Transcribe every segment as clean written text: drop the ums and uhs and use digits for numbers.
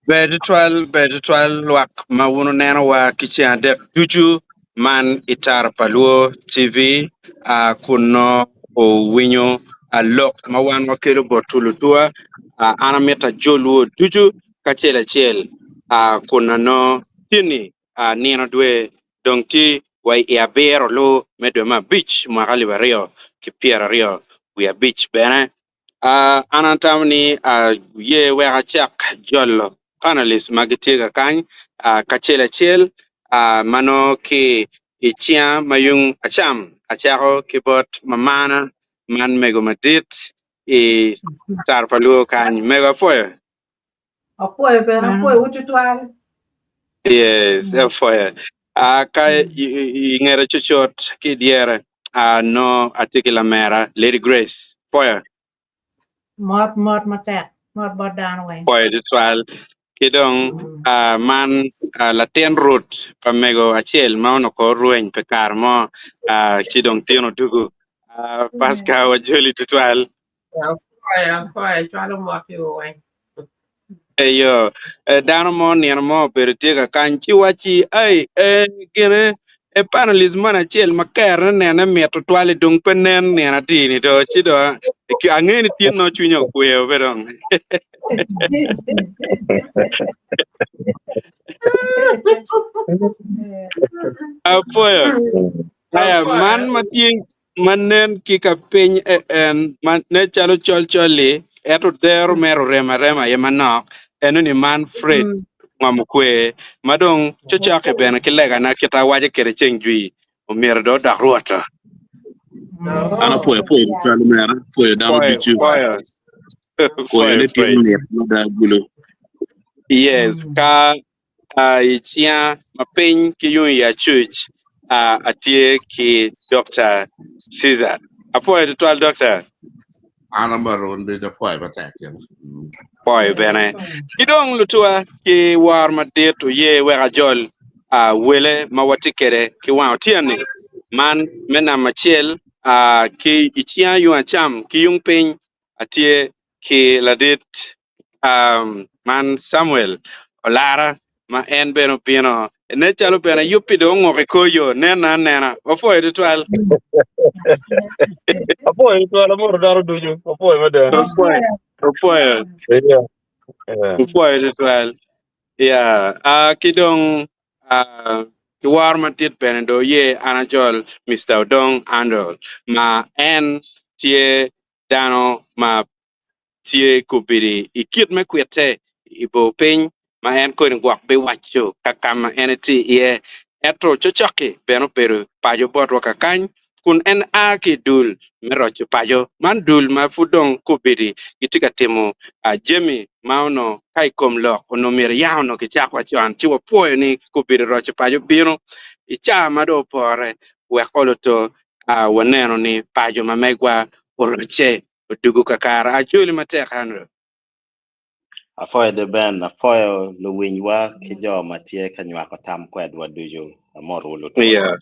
Ber tutwal, ber tutwal lwak ma wun wunenowa ki ceng adek ducu man i Tara pa Luo TV ah, kun nongo wuwinyo ah, lok ma wan wakelo botwu lutuwa. Ah, an amito ajolwu ducu kacel acel ah, kun anongo tye-ni ah, nino dwe dong tye wa i abiro lu me dwe me abic mwaka 2025 bene. Uh, an atamo ni uh, ye wek acak jolo panelist ma gitye ka kany uh, kacel acel uh, ma nongo ki i cinga ma yung acam acako ki bot mamana man mego madit i Taro pa Luo kany. Mego apwoyo. Apwoyo bene, apwoyowu tutwal. Yes, apwoyo. Ah, ka i i ngete cucut ki i dyere, ah, nongo atye ki lamera Lady Grace. Pwoyo. Mot, mot matek. Mot bot dano weng. Pwoyo tutwal. Ki dong ah, man ah, latin Ruth pa mego acel ma onongo kor rweny pi kare mo, ah, ci dong tino dugu. Ah, Pasca wajoli tutwal. Apwoyo, apwoyo, cwalo mot piwu weng. Eyo, dano mo nino mo obedo tye ka kany ci wacci, Ai, eh, gine, e panelist moni acel ma kerone nene mit tutwal-li dong pe nen nino adi-ni do, ci do angeyo ni tin nongo cwinye okweyo pe dong. Apwoyo. Aya, man ma tye ma nen ki ka piny en ma nen calo col col-li, ento dero mere orem arema aye manok, enoni man Fred ngom kwe, ma dong cocoki bene ki legana kit awaco kwede ceng jwi, omyero dong odok Rwot-to. An apwoyo apwoyo tutwal omera, apwoyo dano Pwoyo, ducu. pwoyo, Pwoyo pwoyo ni tye Fred. mit mada Agulu. Yes, ka I cinga ma piny ki yung i acuc, atye ki Dokta Caesar. Apwoyo tutwal Dokta. An amaron bene apwoyo matek gin. Apwoyo bene. Ki dong lutuwa ki woro madit oye wek ajol wele ma watye kwede ki wang otyeno-ni. Man me namba acel ki i cinga yung acam ki yung piny atye ki ladit Man Camuel Olara ma en bene obino. Nen calo bene yubbi dong ongok i kor yo. Nena anena. Wapwoyo tutwal. Apwoyo tutwal, amoto dano ducu. Apwoyo mada. Wapwoyo. Wapwoyo. Yeah. Yeah. Wapwoyo tutwal. Yeah. Uh, ki dong uh, ki woro madit bene do ye an ajol Mr. Odong Andol ma en tye dano ma tye kobedi i kit me kwitte i bor piny ma en koni gwok biwaco ka ka ma en etye iye. Ento cocok-ki bene obedo paco botwa kakany kun en a ki i dul me roco paco. Man dul ma pud dong kobedi gitye ka timo jami ma onongo ka i kom lok onongo myero yam onongo kicak wa con ci wapwoyo ni kobedi roco paco bino i caa ma dong opore wek olo to waneno ni paco ma megwa orocce Odwogo kakare. Ajoli matek Andrew. Apwoyo The Ben, apwoyo luwinywa ki jo ma tye ka nywako tam kwedwa ducu. Amotowu lutuwa. Yeah.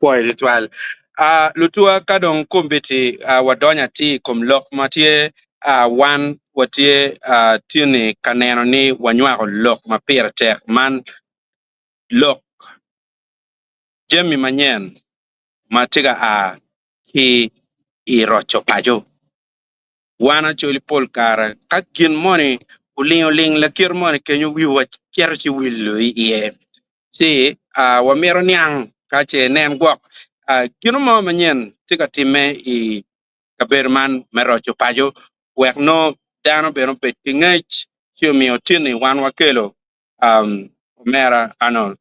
Pwoyo tutwal. Uh, lutuwa ka dong kombeddi uh, wadonyo atir i kom lok ma tye uh, wan watye uh, tye-ni ka neno ni wanywako lok ma pire tek man lok jami manyen ma tye ka a ki i roco paco. Wan Acholi pol kare ka gin moni oling oling lakit moni kenyo wiwa cito ci wilo iye ci wamito niang ka ce nen gwok gino mo manyen tye ka timme i kabedo man me roco paco wek nongo dano bene obed ki ngec ci omiyo tini wan wakelo omera Arnold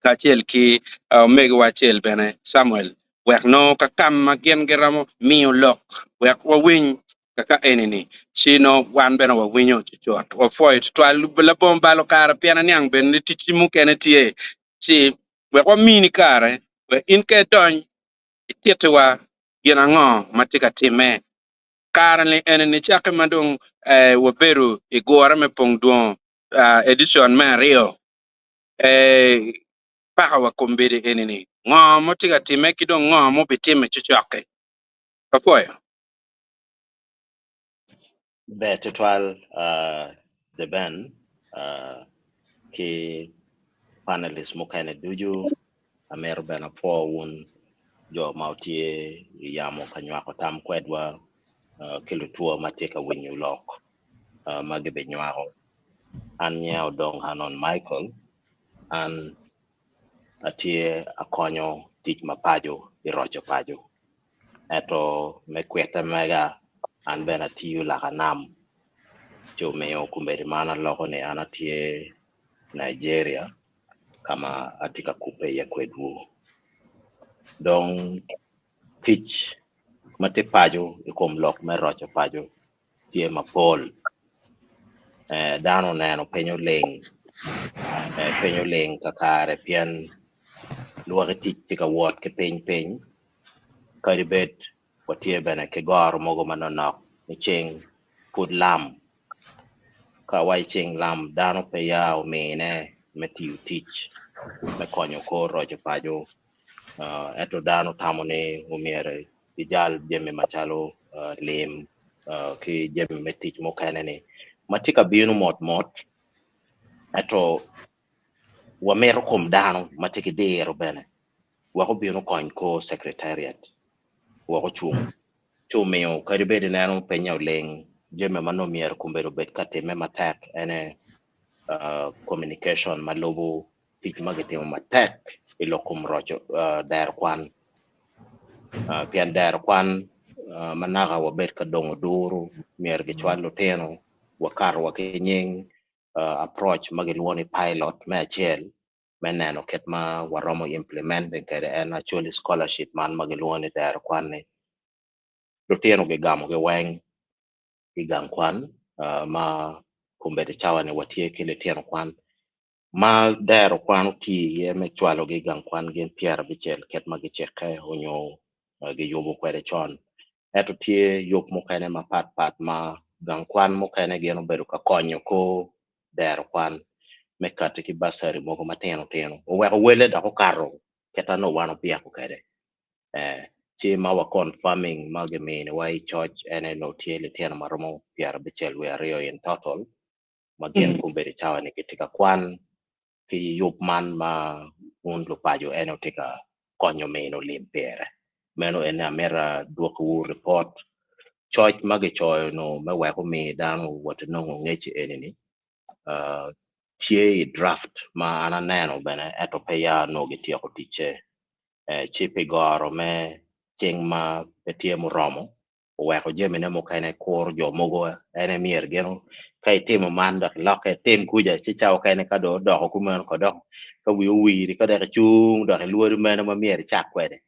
kacel ki omegiwa acel bene, Camuel, wek nongo ka ka ma gin giromo miyo lok wek wawiny kaka eni-ni, ci nongo wan bene wawinyo cucut. Wapwoyo tutwal labongo balo kare pien aniang bene ni ticci mukene tye, ci wek wamini kare wek in ka idony itittiwa gin ango ma tye ka timme. Kare-ni eni-ni cakke ma dong wabedo i gure me pong dwongo edition me aryo, paka wa kombeddi eni ni, ngo ma tye ka timme ki dong ngo ma obitimme cocok-ki? Apwoyo. Ber tutwal, uh, The Ben. uh, ki panelist mukene ducu. Amito bene apwo wun jo ma wutye i yamo ka nywako tam kwedwa uh, ki lutwo ma tye ka winyo lok uh, ma gibinywako. An nyinga Odong Hanon Michael. An atye akonyo tic ma paco i roco paco. Ento me kwite mega an bene atiyo laka nam ci omiyo kombeddi ma an aloko ni an atye Nigeria ka ma atye ka kubbe iye kwedwu. Dong tic ma tye paco i kom lok me roco paco tye mapol. Eh, dano oneno piny oling, eh, piny oling kakare pien lwaki tic tye ka wot ki piny piny kadi bed watye bene ki goro mogo manonok ni ceng pud lam. Ka awaco ceng lam dano pe ya omine me tiyo tic me konyo kor roco paco uh, ento dano tamo ni omyero ijal jami macalo uh, lim uh, ki jami me tic mukene ni ma tye ka bino mot mot ento wamito kom dano ma tye ki diro bene wek obin okony kor secretariat wek ocung ci omiyo kadi bed ineno pinye oling jami ma nongo myero kombeddi obed ka timme matek ene uh, communication ma lubo tic ma gitimo matek i lok kom roco uh, dero kwan uh, pien dero kwan uh, ma naka wabed ka dongo duru myero gicwal lutino wakato wa ki nying uh, approach ma gilwongo ni pilot me acel me neno kit ma waromo implementing kwede en actually scholarship man ma gilwongo ni dero kwan ni lutino gigamo gi weng i gang kwan uh, ma kombeddi cawa ni watye ki litino kwan ma dero kwan otiyo iye me cwalogi i gang kwan gin 90 kit ma gicikke onyo uh, giyubo kwede con ento tye yub mukene mapat pat ma gang kwan mukene gin obedo ka konyo kor dero kwan me kati ki basari mogo matino tino oweko wele dok okato kita nongo wan obyeko kwede eh, ci ma wa confirming ma giminiwa i coc ene nongo tye litino ma romo 72 in total ma gin kombeddi cawa ni gitye ka kwan ki yub man ma un lupaco ene tye ka konyo mino lim pire meno ene amito adwokiwu report coc ma gicoyo no me wek omi dano wot nongo ngec eni-ni uh, tye i draft ma an aneno bene ento pe ya nongo gityeko ticce eh, ci pi goro me cing ma pe tye muromo oweko jamine mukene kuro jo mogo ene myero gin ka itimo man dok ilokke itim kuca ci cawa okene ka dong odoko kumeno ko dok ka wi owiri ka dok icung dok ilwori meno ma myero icak kwede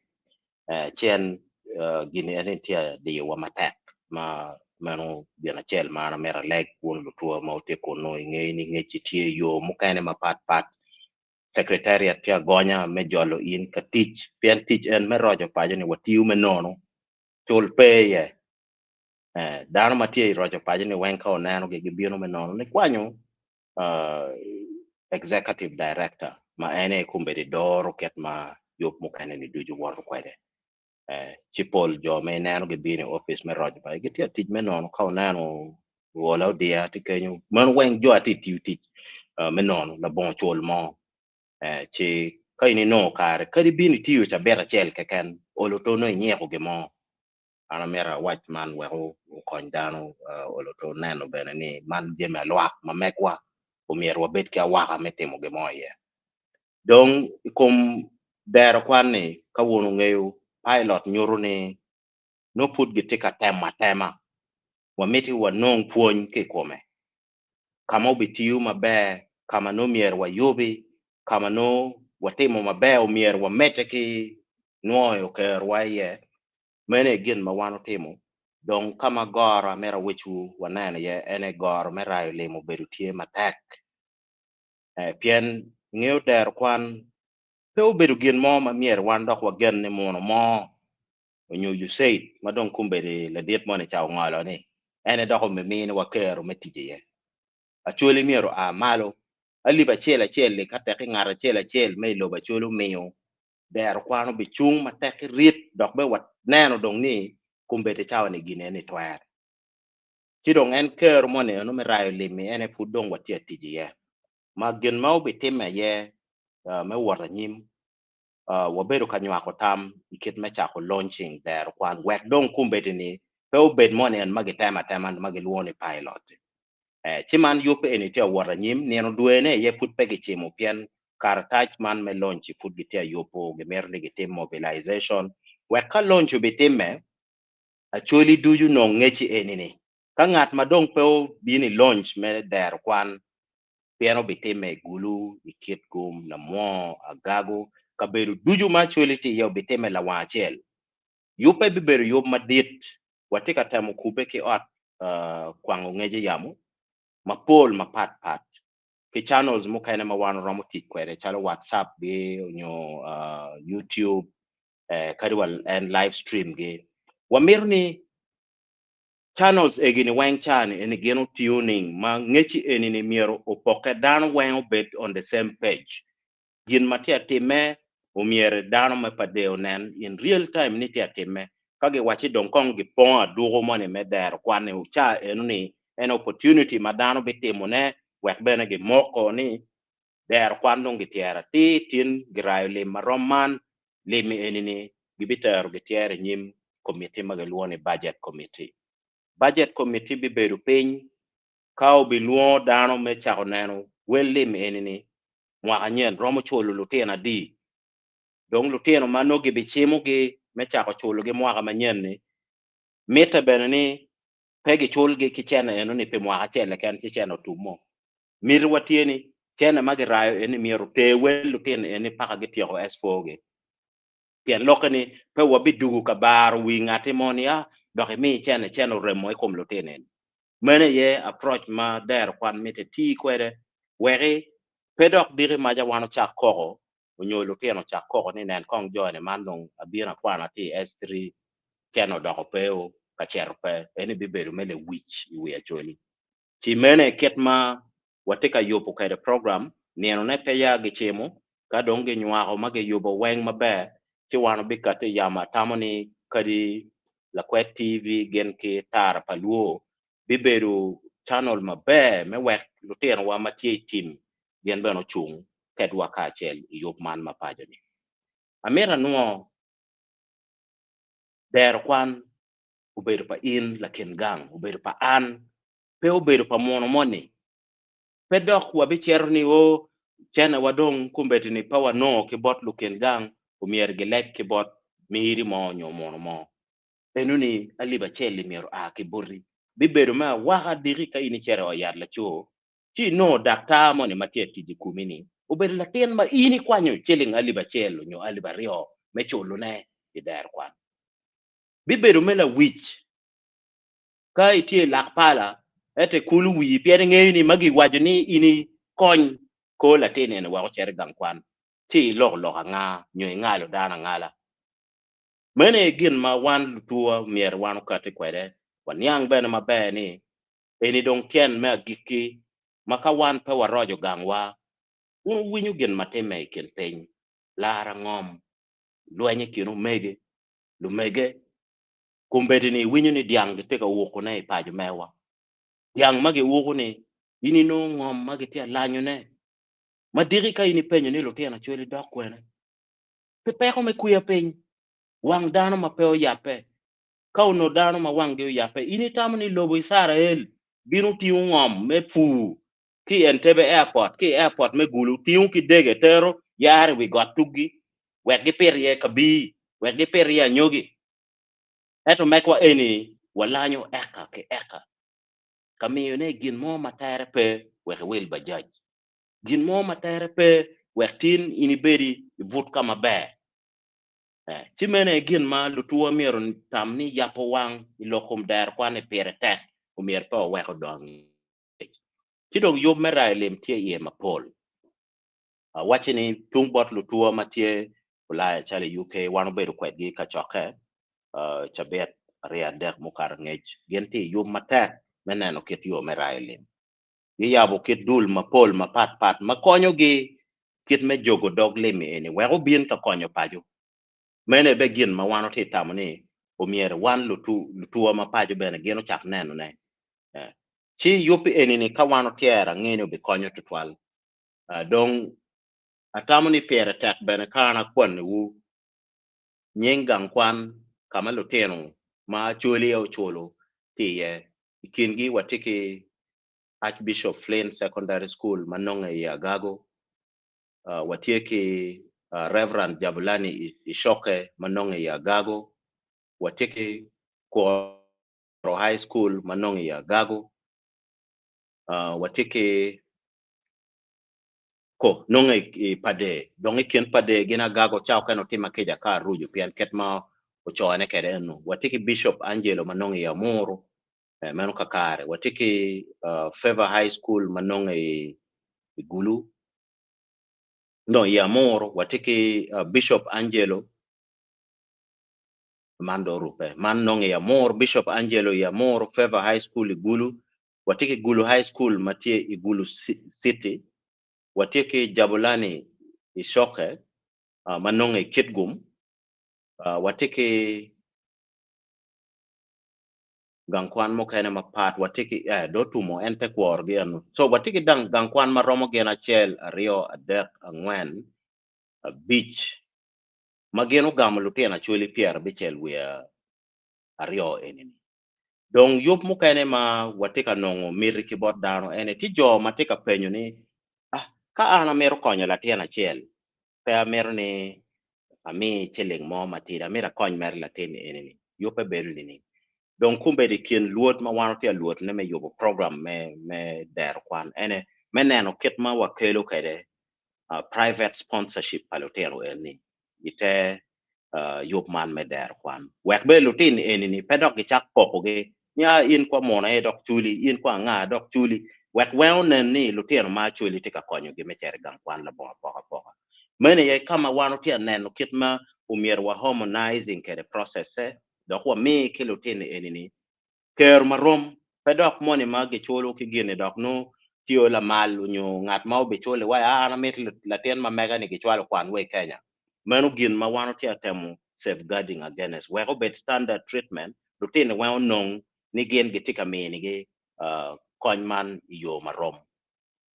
eh, ci en uh, gini eni tye adiyowa matek ma meno gin acel ma an amito aleg wun lutwo ma wutye kunu inge ni ngec tye yo mukene mapat pat secretariat tye agonya me jolo in ka tic pien tic en me roco paco ni watiyo me nono cul pe iye eh, dano ma tye i roco paco ni weng ka oneno gi gibino me nono ni kwanyo uh, executive director ma ene kombeddi doro kit ma yub mukene ni ducu woto kwede eh, ci pol jo ma ineno gibino i office me roco paco gitye tic me nono ka oneno Ola Odia tye kenyo meno weng jo atye tiyo tic uh, me nono labongo cul mo eh, ci ka in inongo kare kadi bino itiyo cabit acel keken olo to nongo inyiko gin mo an amito awac man wek okony dano uh, olo to neno bene ni man jami alwak ma megwa omyero wabed ki awaka me timo gin mo iye dong i kom dero kwan ni ka wun wungeyo pilot nyuto ni nongo pud gitye ka temo atema wamiti wanong pwony ki i kome ka ma obitiyo maber ka ma nongo myero wayubi ka ma nongo watimo maber omyero wamedde ki nwoyo kerowa iye meno aye gin ma wan otimo dong ka ma goro amito awecwu waneno iye ene goro me rayo lim obedo tye matek eh, pien ingeyo dero kwan pe obedo gin mo ma myero wan dok wagen ni muno mo onyo USAID ma dong kombeddi ladit moni ca ongolo ni ene dok omiminiwa kero me tic iye. Acholi myero oa malo alip acel acel-li ka tekki ngat acel acel me i lobo Acholi omiyo dero kwan obicung matek ki rit dok bene waneno dong ni kombeddi cawa ni gin eni twere. Ci dong en kero moni eno me rayo lim-mi en aye pud dong watye ka tic iye. Ma gin ma obitimme aye me wot anyim, wabedo ka nywako tam i kit me cako launching dero kwan wek dong kombeddi-ni pe obed moni en ma gitemo atema ma gilwongo ni pilot. Ci man yub eni tye ka wot anyim, nino dwene aye pud pe gicimo pien karatac man me launch pud gitye ka yubo, gimito ni gitim mobilization wek ka launch obitimme, Acholi ducu nong ngeci eni-ni, ka ngat ma dong pe obino i lonc me dero kwan pien obitimme i Gulu, i Kitgum, Lamwor, Agago, kabedo ducu ma Acholi tye iye obitimme lawang acel. Yubbe bibedo yub madit. Watye ka temo kubbe ki ot kwango ngec i yamo mapol mapat pat ki channels mukene ma wan waromo tic kwede calo WhatsApp gi nyo YouTube kadi wa en live stream gi. Wamito ni channels egi ni weng ca ni eni gin otiyo ning ma ngeci eni ni myero opoke dano weng obed on the same page. Gin ma tye atime omyere dano me pa deo onen in real time ni tye atime. Ka giwaci dong kong gipongo aduku moni me dero kwan ni ca eno ni en opportunity ma dano bitimo ne wek bene gimoko ni Dero kwan dong gityero atir, tin girayo lim ma rom man, lim-mi eni-ni gibitero gityer i nyim komitti ma gilwongo ni Budget Committee. Budget Committee bibedo piny ka obilwongo dano me cako neno wel lim eni-ni mwaka nyen romo culo lutino adi. Dong lutino ma nongo gibicimogi me cako culogi mwaka manyen-ni, mitte bene ni pe giculgi ki cene eno-ni pi mwaka acel keken ci cene otumo. Mitiwa tye ni cene ma girayo eni myero oter wel lutino eni paka gityeko S4 gi. Pien lokke ni pe wabidugu ka baro wi ngati mo ni ah dok imi cene, cene oremo i kom lutino eni. Meno aye approach ma dero kwan miti iti kwede weki pe dok diki maca wan ocak koko onyo lutino ocak koko ni nen kong jo eni man dong abino akwano atye i S3 cene odoko pe o ka cito pe eni bibedo me lewic i wi Acholi. Ci meno i kit ma watye ka yubo kwede program, ninone peya gicimo, ka dong ginywako ma giyubo weng maber, ci wan wabikati i yamo. Atamo ni kadi Lakwed TV gin ki Tara pa Luo bibedo channel maber me wek lutinowa ma tye i tim gin bene ocung kedwa kacel i yub man ma paco-ni. Amito anwo dero kwan obedo pa in lakin gang, obedo pa an, pe obedo pa muno moni. Pe dok wabicito ni o cenewa dong kombeddi-ni pe wanongo ki bot lukin gang, omyero gileg ki bot miri mo nyo muno mo. Enoni alip acel-li myero oa ki boti. Bibedo me awaka diki ka in icito i ot yat laco, ci inongo daktar moni ma tye ka tic i komi-ni obedo latin ma in ikwanyo ciling alip acel nyo alip aryo me culone i dero kwan. Bibedo me lawic ka itye i lak pala ento ikulu wii pien ingeyo ni ma giwaco ni in ikony kor latin eni wek ocit i gang kwan ci iloko lok anga nyo ingalo dano angala. Meno aye gin ma wan lutuwa myero wan okati kwede waniang bene maber ni eni dong tyen me agikki ma ka wan pe waroco gangwa wun wuwinyo gin ma timme i kin piny, lara ngom, lweny i kin omege, lumege, kombeddi-ni iwinyo ni dyang gitye ka wukone i paco mewa. Dyang ma giwuko-ni, in inongo ngom ma gitye ka lanyone. Ma diki ka in ipenyo ni lutino Acholi dok kwene? Pi peko me kwiya piny, wang dano ma pe oyabbe. Ka onongo dano ma wanggi oyabbe, in itamo ni lobo Icrael bino tingo ngom me pur ki i Entebbe Airport, ki i airport me Gulu, tingo ki dege tero yaro i wi got tuggi wek gipit iye kabir, wek gipit iye anyogi. Ento mekwa eni walanyo eka ki eka ka miyone gin mo ma tere pe wek iwil bajaj, gin mo ma tere pe wek tin in ibedi i but ka maber. Eh, ci meno aye gin ma lutuwa myero tam ni yabo wang i lok kom dero kwan-ni pire tek, omyero pe wawek odong. Ci dong yub me rayo lim tye iye mapol. Awacci ni tung bot lutuwa ma tye Ulaya calo i UK, wan obedo kwedgi i kacokke cabit aryo adek mukato angec. Gin tye i yub matek me neno kit yo me rayo lim. Giyabo kit dul mapol mapat pat ma konyogi kit me jogo dog lim-mi eni wek obin ka konyo paco. Meno aye bene gin ma wan watye ka tamo ni omyero wan lutuwa ma paco bene gin ocak nenone. Eh, ci yub eni-ni ka wan otyero ange ni obikonyo tutwal. Ah, dong atamo ni pire tek bene ka an akwaniwu nying gang kwan ka ma lutino ma Acholi oculo tye iye. I kingi watye ki Archbishop Flynn Secondary School ma nonge i Agago, ah, watye ki ah, Reverend Jabulani Icoke ma nonge i Agago, watye ki Kworo High School ma nonge i Agago, ah, watye ki ko nonge i Pade, dong i kin Pade gin Agago ca okene otima kica ka aruco pien kit ma ocone kwede eno. Watye ki Bishop Angelo ma nonge i Amuru, eh, meno kakare. Watye ki uh, Favor High School ma nonge i, i Gulu, no i Amuru. Watye ki uh, Bishop Angelo man do orupe man nonge i Amuru, Bishop Angelo i Amuru, Favor High School i Gulu. Watye ki Gulu High School ma tye i Gulu City. Watye ki Jabulani i Coke uh, ma nonge i Kitgum. Uh, watye ki gang kwan mukene mapat watye ki eh, do tumo en te kworogi eno. So watye ki dang gang kwan ma romo gin acel, aryo, adek, angwen, abic ma gin ogamo lutino Acholi 72 enini. Dong yub mukene ma watye ka nongo miti ki bot dano ene tye jo ma tye ka penyo ni ah, ka an amito konyo latin acel pe amito ni ami ciling mo matidi, amito akony mere latin enini, yubbe bedo nining? Dong kombeddi i kin lwod ma wan watye ka lwotone me yubo program me, me dero kwan ene me neno kit ma wakelo kwede uh, private sponsorship pa lutino eni i te uh, yub man me dero kwan. Wek bene lutino eni-ni pe dok gicak pokogi ni ah, in kwa muno aye dok culi, in kwa anga dok culi, wek weng onen ni lutino ma Acholi tye ka konyogi me cito i gang kwan labongo apokapoka. Meno aye ka ma wan watye ka neno kit ma omyero wa harmonizing kwede process-se dok wami ki lutino eni-ni kero marom, pe dok moni ma giculo ki gini dok nongo tye lamal onyo ngat ma obiculo iwaci ah, an amito latin ma mega ni gicwalo kwan wa i Kenya. Meno gin ma wan watye ka temo safeguarding against wek obed standard treatment, lutino weng onong ni gin gitye ka minigi uh, kony man i yo marom.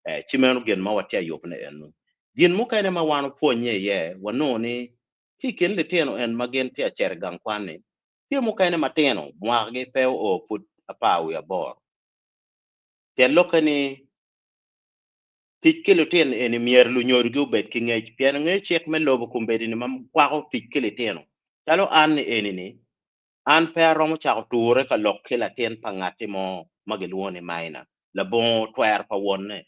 Eh, ci meno gin ma watye ka yubone eno. Gin mukene ma wan opwonye iye, wanongo ni ki i kin litino en ma gin tye ka cito i gang kwan-ni, tye mukene matino mwakagi pe oo pud 18. Pien lokke ni tic ki litino eni myero lunyodogi obed ki ngec, pien ngeyo cik me lobo kombeddi-ni ma kwako tic ki litino. Calo an ni eni-ni, an pe aromo cako ture ka lok ki latin pa ngatti mo ma gilwongo ni minor, labongo twero pa wonne.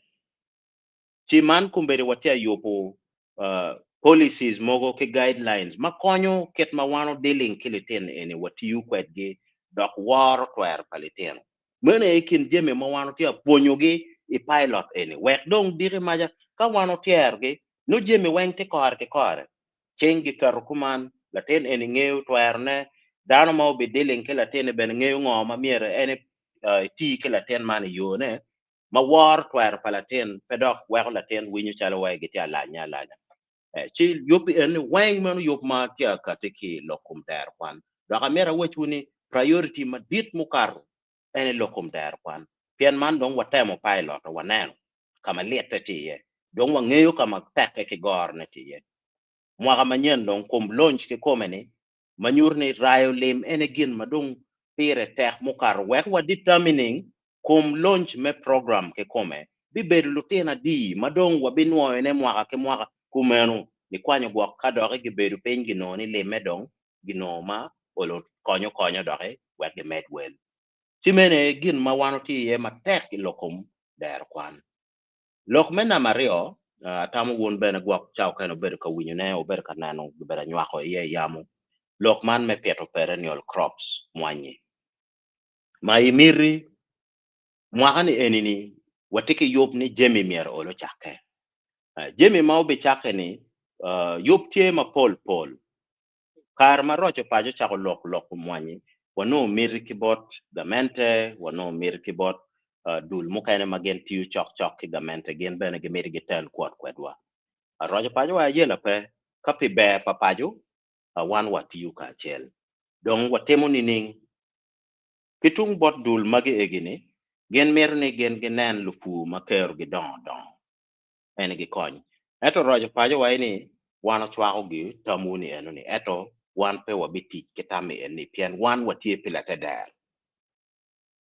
Ci man kombeddi watye ka yubo uh, policies mogo ki guidelines ma konyo kit ma wan dealing ki litino eni watiyo kwedgi dok woro twero pa litino. Meno aye i kin jami ma wan watye ka pwonyogi i pilot eni wek dong diki maca ka wan otyerogi nongo jami weng tye kore ki kore. Cing giketo kuman, latin eni ngeyo twerone, dano ma obi dealing ki latin-ni bene ngeyo ngo ma myero en uh, eti ki latin man i yone ma woro twero pa latin pe dok weko latin winyo calo wai gitye alanya alanya. Eh, ci yub eni weng meno yub ma tye akati ki lok kom dero kwan. Dok amyero awacwu ni priority madit mukato en lok kom dero kwan. Pien man dong watemo pilot waneno ka ma litte tye iye. Dong wangeyo ka ma tekke ki gorone tye iye. Mwaka manyen dong kom launch ki kome ni ma nyuto ni rayo lim ene gin ma dong pire tek mukato wek wa determining kom launch me program ki kome bibedo lutino adi ma dong wabinwoyone mwaka ki mwaka kumeno nikwanyo gwok ka doki gibedo piny ginongo ni limme dong ginongo ma olo konyo konyo doki wek gimed wel. Ci mene gin ma wan watye iye matek i lok kom dero kwan. Lok me namba aryo, uh, atamo wun bene gwok ca okene obedo ka winyone, obedo ka neno, gibedo anywako iye i yamo, lok man me pito perennial crops mwanyi. Ma i miti, mwaka ni eni ni watye ki yub ni jami myero olo cakke. Uh, jami ma obicakke ni uh, yub tye mapol pol. Kare ma roco paco cako lok lok mwanyi, wanongo miti ki bot gamente, wanongo miti ki bot uh, dul mukene ma gin tiyo cok cok ki gamente, gin bene gimiti gitel kwot kwedwa. Uh, roco paco wa ayela pe, ka pi ber pa paco, uh, wan watiyo kacel. Dong watimo nining? Ki tung bot dul magi egi ni, Gin mito ni gin ginen lupur ma kerogi dongo dongo ene gikony. Ento roco paco waci ni wan ocwako gi tamwu ni eno ni ento wan pe wabitic ki tam i eni pien wan watye pi latedero.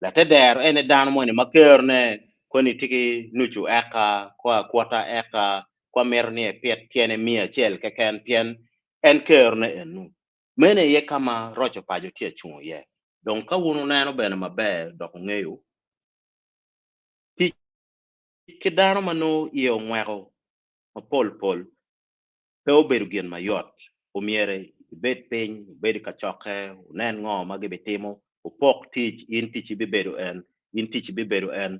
Latedero ene dano moni ma kerone koni tye ki nucu eka kwa kwota eka kwa mito ni epit tyene 100 keken pien en kerone enu. Meno aye ka ma roco paco tye acung iye. Dong ka wun wuneno bene maber dok wungeyo, tic ki dano ma nongo iye ongweko mapol pol pe obedo gin mayot. Omyero ibed piny, wubed i kacokke, wunen ngo ma gibitimo, wupok tic, in ticci bibedo en, in ticci bibedo en.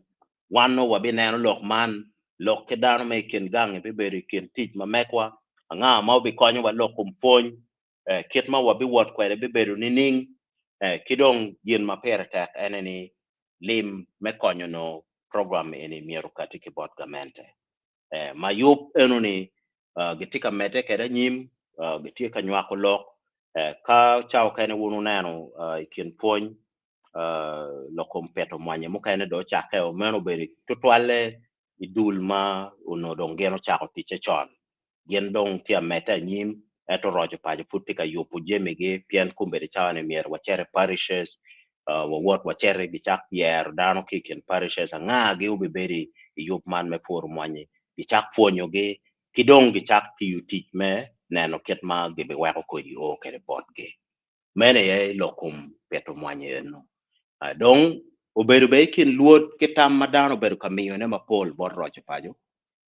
Wan nongo wabineno lok man, lok ki dano ma i kin gangi bibedo i kin tic ma megwa, anga ma obikonyowa lok kom pwony, kit ma wabiwot kwede bibedo nining, ki dong gin ma pire tek ene ni lim me konyo nongo program eni myero okati ki bot gamente. Ma yub eno-ni gitye ka medde kwede anyim, gitye ka nywako lok, ka ca okene wun wuneno i kin pwony lok kom pito mwanyi mukene dong ocakke o, meno obedo tutwalle i dul ma onongo dong gin ocako ticce con. Gin dong tye amedde anyim ento roco paco pud tye ka yubo jamigi pien kombeddi cawa-ni myero wacit i parishes, wawot waciti gicak yero dano ki i kin parishes anga-gi obibedo i yub man me puro mwanyi, gicak pwonyogi ki dong gicak tiyo tic me neno kit ma gibiweko kodi o kwede botgi. Meno aye lok kom pito mwanyi eno. Dong obedo bene i kin lwod ki tam ma dano obedo ka miyone mapol bot roco paco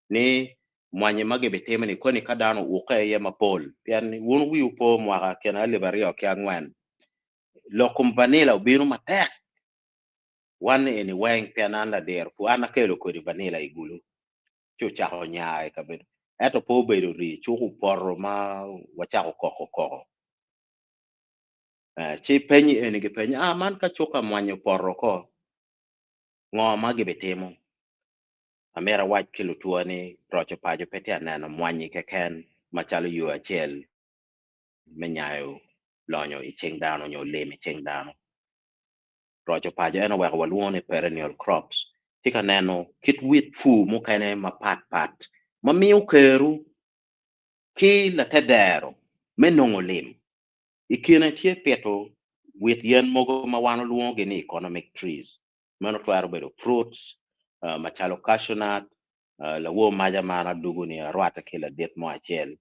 ni mwanyi ma gibitimo-ni koni ka dano oukke iye mapol pien wun wiwu po mwaka kine 2004 lok kom vanilla obino matek wan eni weng pien an ladiro pur an akelo kodi vanilla i gulu ci ocako nya i kabedo ento pe obedo rii cuk opoto ma wacako koko koko ci penyi eni gipenyo ah man ka cuk ka mwanyi opoto ko ngo ma gibitimo amito awac ki lutwa ni roco paco pe tye aneno mwanyi keken macalo yo acel me nyayo lonyo i cing dano nyo lim i cing dano roco paco en oweko walwongo ni perennial crops tye ka neno kit wit pur mukene mapat pat ma miyo keru ki latedero me nongo lim. I kine tye pito wit yen mogo ma wan olwongogi ni economic trees. Meno twero bedo fruits macalo cashew nut, lawor maca ma an adugu ni arwatte ki ladit mo acel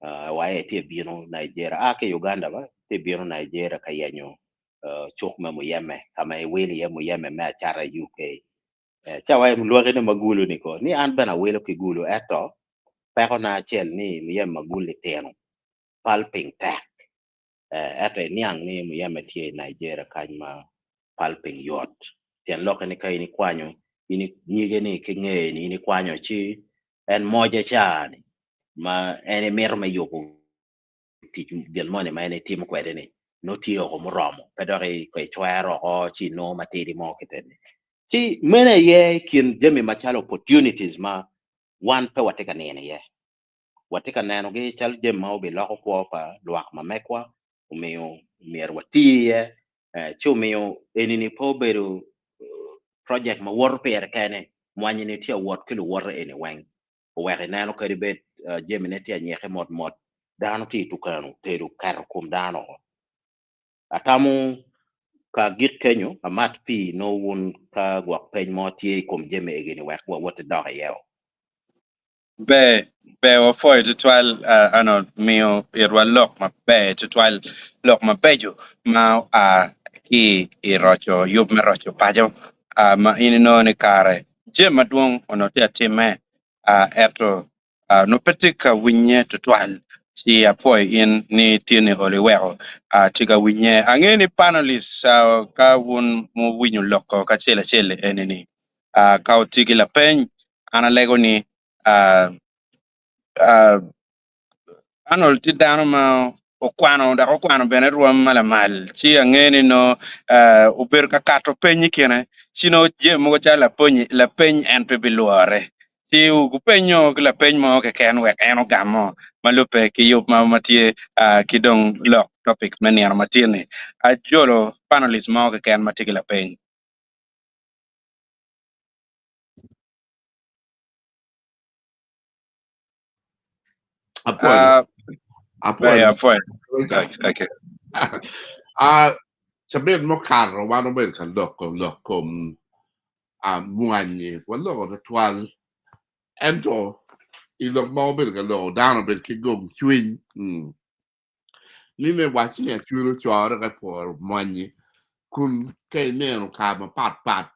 wa aye tye bino Nigeria, a ki Uganda ba tye bino Nigeria ka yenyo cuk me muyeme ka ma iwilo iye muyeme me acata i UK. Ca wa lwakine ma gulu ni ko ni an bene awilo ki gulu ento pekona acel ni muyeme ma gulu-li tino pulping tek ento iniang ni muyeme tye i Nigeria kany ma pulping yot pien lokke ni ka in ikwanyo in nyige ni ki ngeye ni in ikwanyo ci en moje ca ni ma en imito me yubo tic gin moni ma en etimo kwede ni nongo tye oko muromo pe dok icwero oko ci inongo matidi mo kite-ni. Ci meno aye i kin jami macalo opportunities ma wan pe watye ka nino iye. Watye ka nenogi calo jami ma obiloko kwo pa lwak ma mekwa omiyo myero wati iye ci omiyo eni-ni pe obedo project ma woto pire kene mwanyi-ni tye awot ki luwote eni weng. Oweko ineno kadi bed jamine tye anyikke mot mot dano tye i tukanu tedo keto kom dano oko. Atamo ka agik kenyo amat pii nongo wun ka gwok peny mo tye i kom jami egi-ni wek wawot idok iye o. Ber, ber wapwoyo tutwal Arnold miyo itwa lok maber tutwal, lok mabeco ma oa ki i roco yub me roco paco ma in inongo ni kare jami madwong onongo tye atimme ento nongo pe tye ka winye tutwal ci apwoyo in ni tye ni olo iweko tye ka winye. Angeyo ni panelists ka wun muwinyo loko kacel acel eni-ni ka wutye ki lapeny an alego ni Arnold tye dano ma okwano dok okwano bene rwom ma lamal ci ange ni nongo obedo ka kato peny i kine ci nongo jami mogo calo lapeny en pe bilwore ci gupenyo ki lapeny mo keken wek en ogamo ma lubbe ki yub ma tye ki dong lok topic me nino ma tye-ni. Ajolo panelist mo keken ma tye ki lapeny. Apwoyo. Apwoyo. Apwoyo. Apwoyo. Okay. Ah, cabit mukato wan obedo ka loko lok kom ah, mwanyi waloko tutwal ento i lok ma wabedo ka loko dano obedo ki gom cwiny mm. Ni me wac ni acwilo core ka pworo mwanyi kun ka ineno kare mapat pat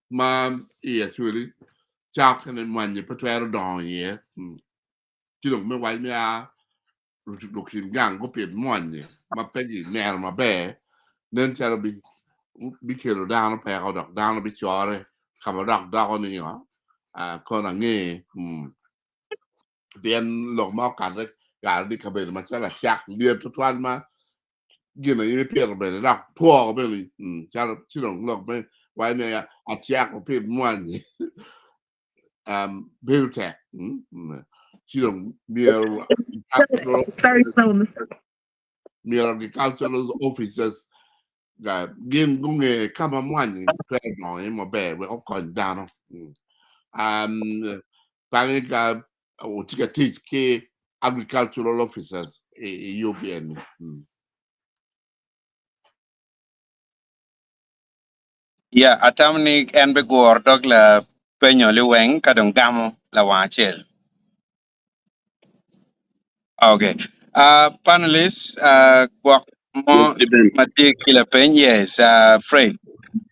ma i acwili cak ni mwanyi pe twero dongo iye ci dong me wac ni a lukin gang gupit mwanyi ma pe gineno maber nen calo bikelo dano peko dok dano bicore ka ma dok doko ni kono ange pien lok ma okate kare ni kabedo macalo acak lyet tutwal ma gin aye ipito bene dok two bene calo ci dong lok me waco ni acak opit mwanyi bedo tek ci dong myero myero agricultural officers gin gunge ka ma mwanyi twero dongo iye maber wek okony dano. Bange ka otye ka tic ki agricultural officers i yub eni. Yeah, atamo ni en biguro dog lapenyo liweng ka dong gamo lawang acel. Okay. Panelists, gwok mo Yes, Stephen. ma tye ki lapeny. Yes, Fred.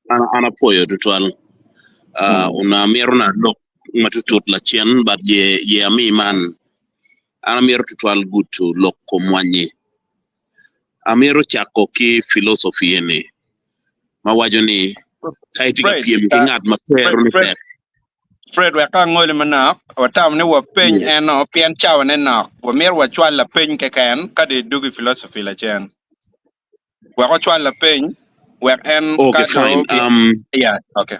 An an apwoyo tutwal. Una amito na lok matutut lacen but ye ye ami man. An amito tutwal gudo lok kom mwanyi. Amito cako ki philosophy eni ma waco ni ka itye ka Fred, pyem ki ngat ma Fred, kwerone Fred, tek. Fred wek ka angoli manok, watamo ni wapeny eno pien cawane nok. Wamito wacwal lapeny keken ka dong idwogo i philosophy lacen. Wek wacwal lapeny wek en Okay, ka fine. dong obi Yeah, okay.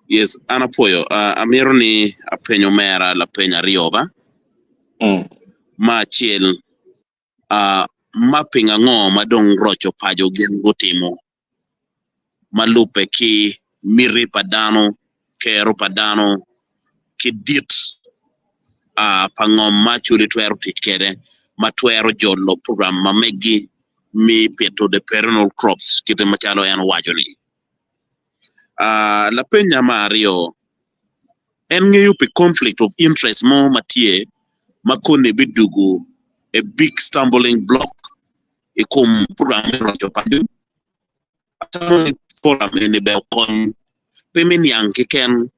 Yes, an apwoyo. Amito ni apeny omera lapeny aryo ba. Ma acel, mapping ango ma dong roco paco gin gutimo ma lubbe ki miti pa dano, kero pa dano, ki dit pa ngom ma Acholi twero tic kwede ma twero jolo program ma megi me pito the perennial crops kite macalo en owaco-ni. Lapenya me aryo, en ngeyo pi conflict of interest mo ma tye ma koni bidwogo a big stumbling block i kom program me roco paco. Atamo ni forum eni bene okony pe me niang keken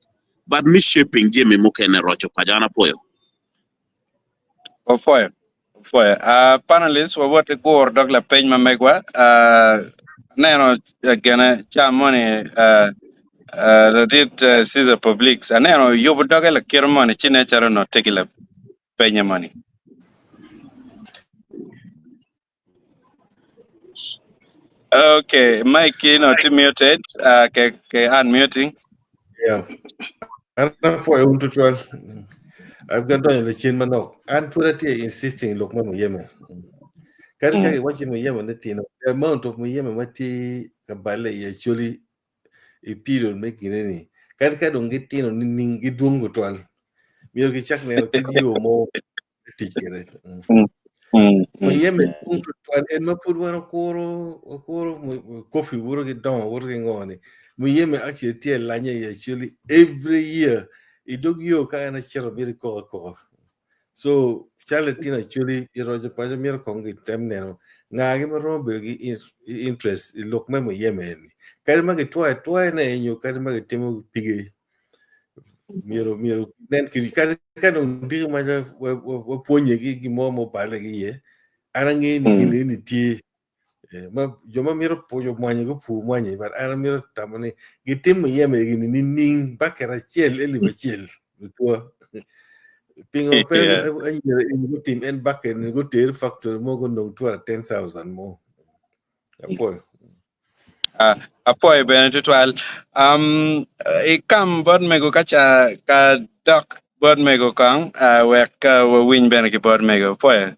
but me shaping jami mukene roco paco. An apwoyo. Opwoyo. Opwoyo. Panelists, wawot ki guro dog lapeny ma megwa. Aneno gene ca moni ladit Caesar Publix. Aneno yubo doge lakite moni ci nen calo onongo tye ki lapenye moni. Okay, mic no tye muted. Ke unmuting. Yeah. An apwoyo un tutwal. I've got donyo lacen manok. An pud atye insisting lok me muyeme. Kadi ka giwaco ni muyeme ni tino, the amount of muyeme ma tye ka balle i Acholi i period me gine ni, kadi ka dong gitino nining gidwong tutwal. Myero gicak neno kit yo mo me tic kwede. Muyeme dwong tutwal en ma pud wan wakuro wakuro coffee woto ki dongo woto ki ngo ni muyeme actually tye alanya i actually every year i dog yo ka en acito myero ikok akoka so calo litino actually i roco paco myero kong gitem neno nga-gi ma romo bedo ki interest i lok me muyeme eni kadi ma gitwoyo atwoya-ne nyo kadi ma gitimo pige myero myero nen kiri kadi ka dong diki maca wapwonye ki gin mo ma obale ki iye an angeyo ni gin eni tye eh, ma jo ma mito pwonyo mwanyi gupur mwanyi but an amito tamo ni gitimo iye megi ni nining baket acel elip acel lutwa pingo pe anyira eni gutim en baket ni guter factory mo gunong twara 10,000 mo apwoyo. Apwoyo bene tutwal. Ikam bot mego ka ca ka dok bot mego kong wek wawiny bene ki bot mego. Apwoyo.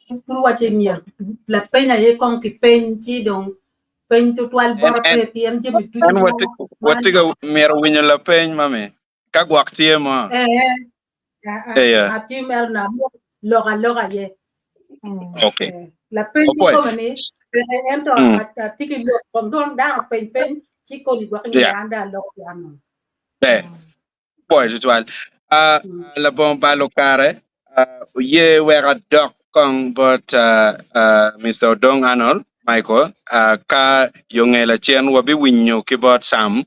Pud waco ni myero lapeny aye kong kipeny ci dong. Peny tutwal En bota en pe pien jami ducu en mo watye man watye ka myero winyo lapeny mami ka gwok tye mo. eh Eya. atye mere na lok aloka aye. Okay. Lapeny Opwoyo. kikome ni peke ento atye ki lok kong dong dano peny peny ci koni gwok nge an dong aloko ki an. Ber. Pwoyo tutwal. Uh, labongo balo kare, uh, oye wek adok kong bot uh, uh, Mr. Odong Arnold Michael, uh, ka yo nge lacen wabiwinyo ki bot Sam,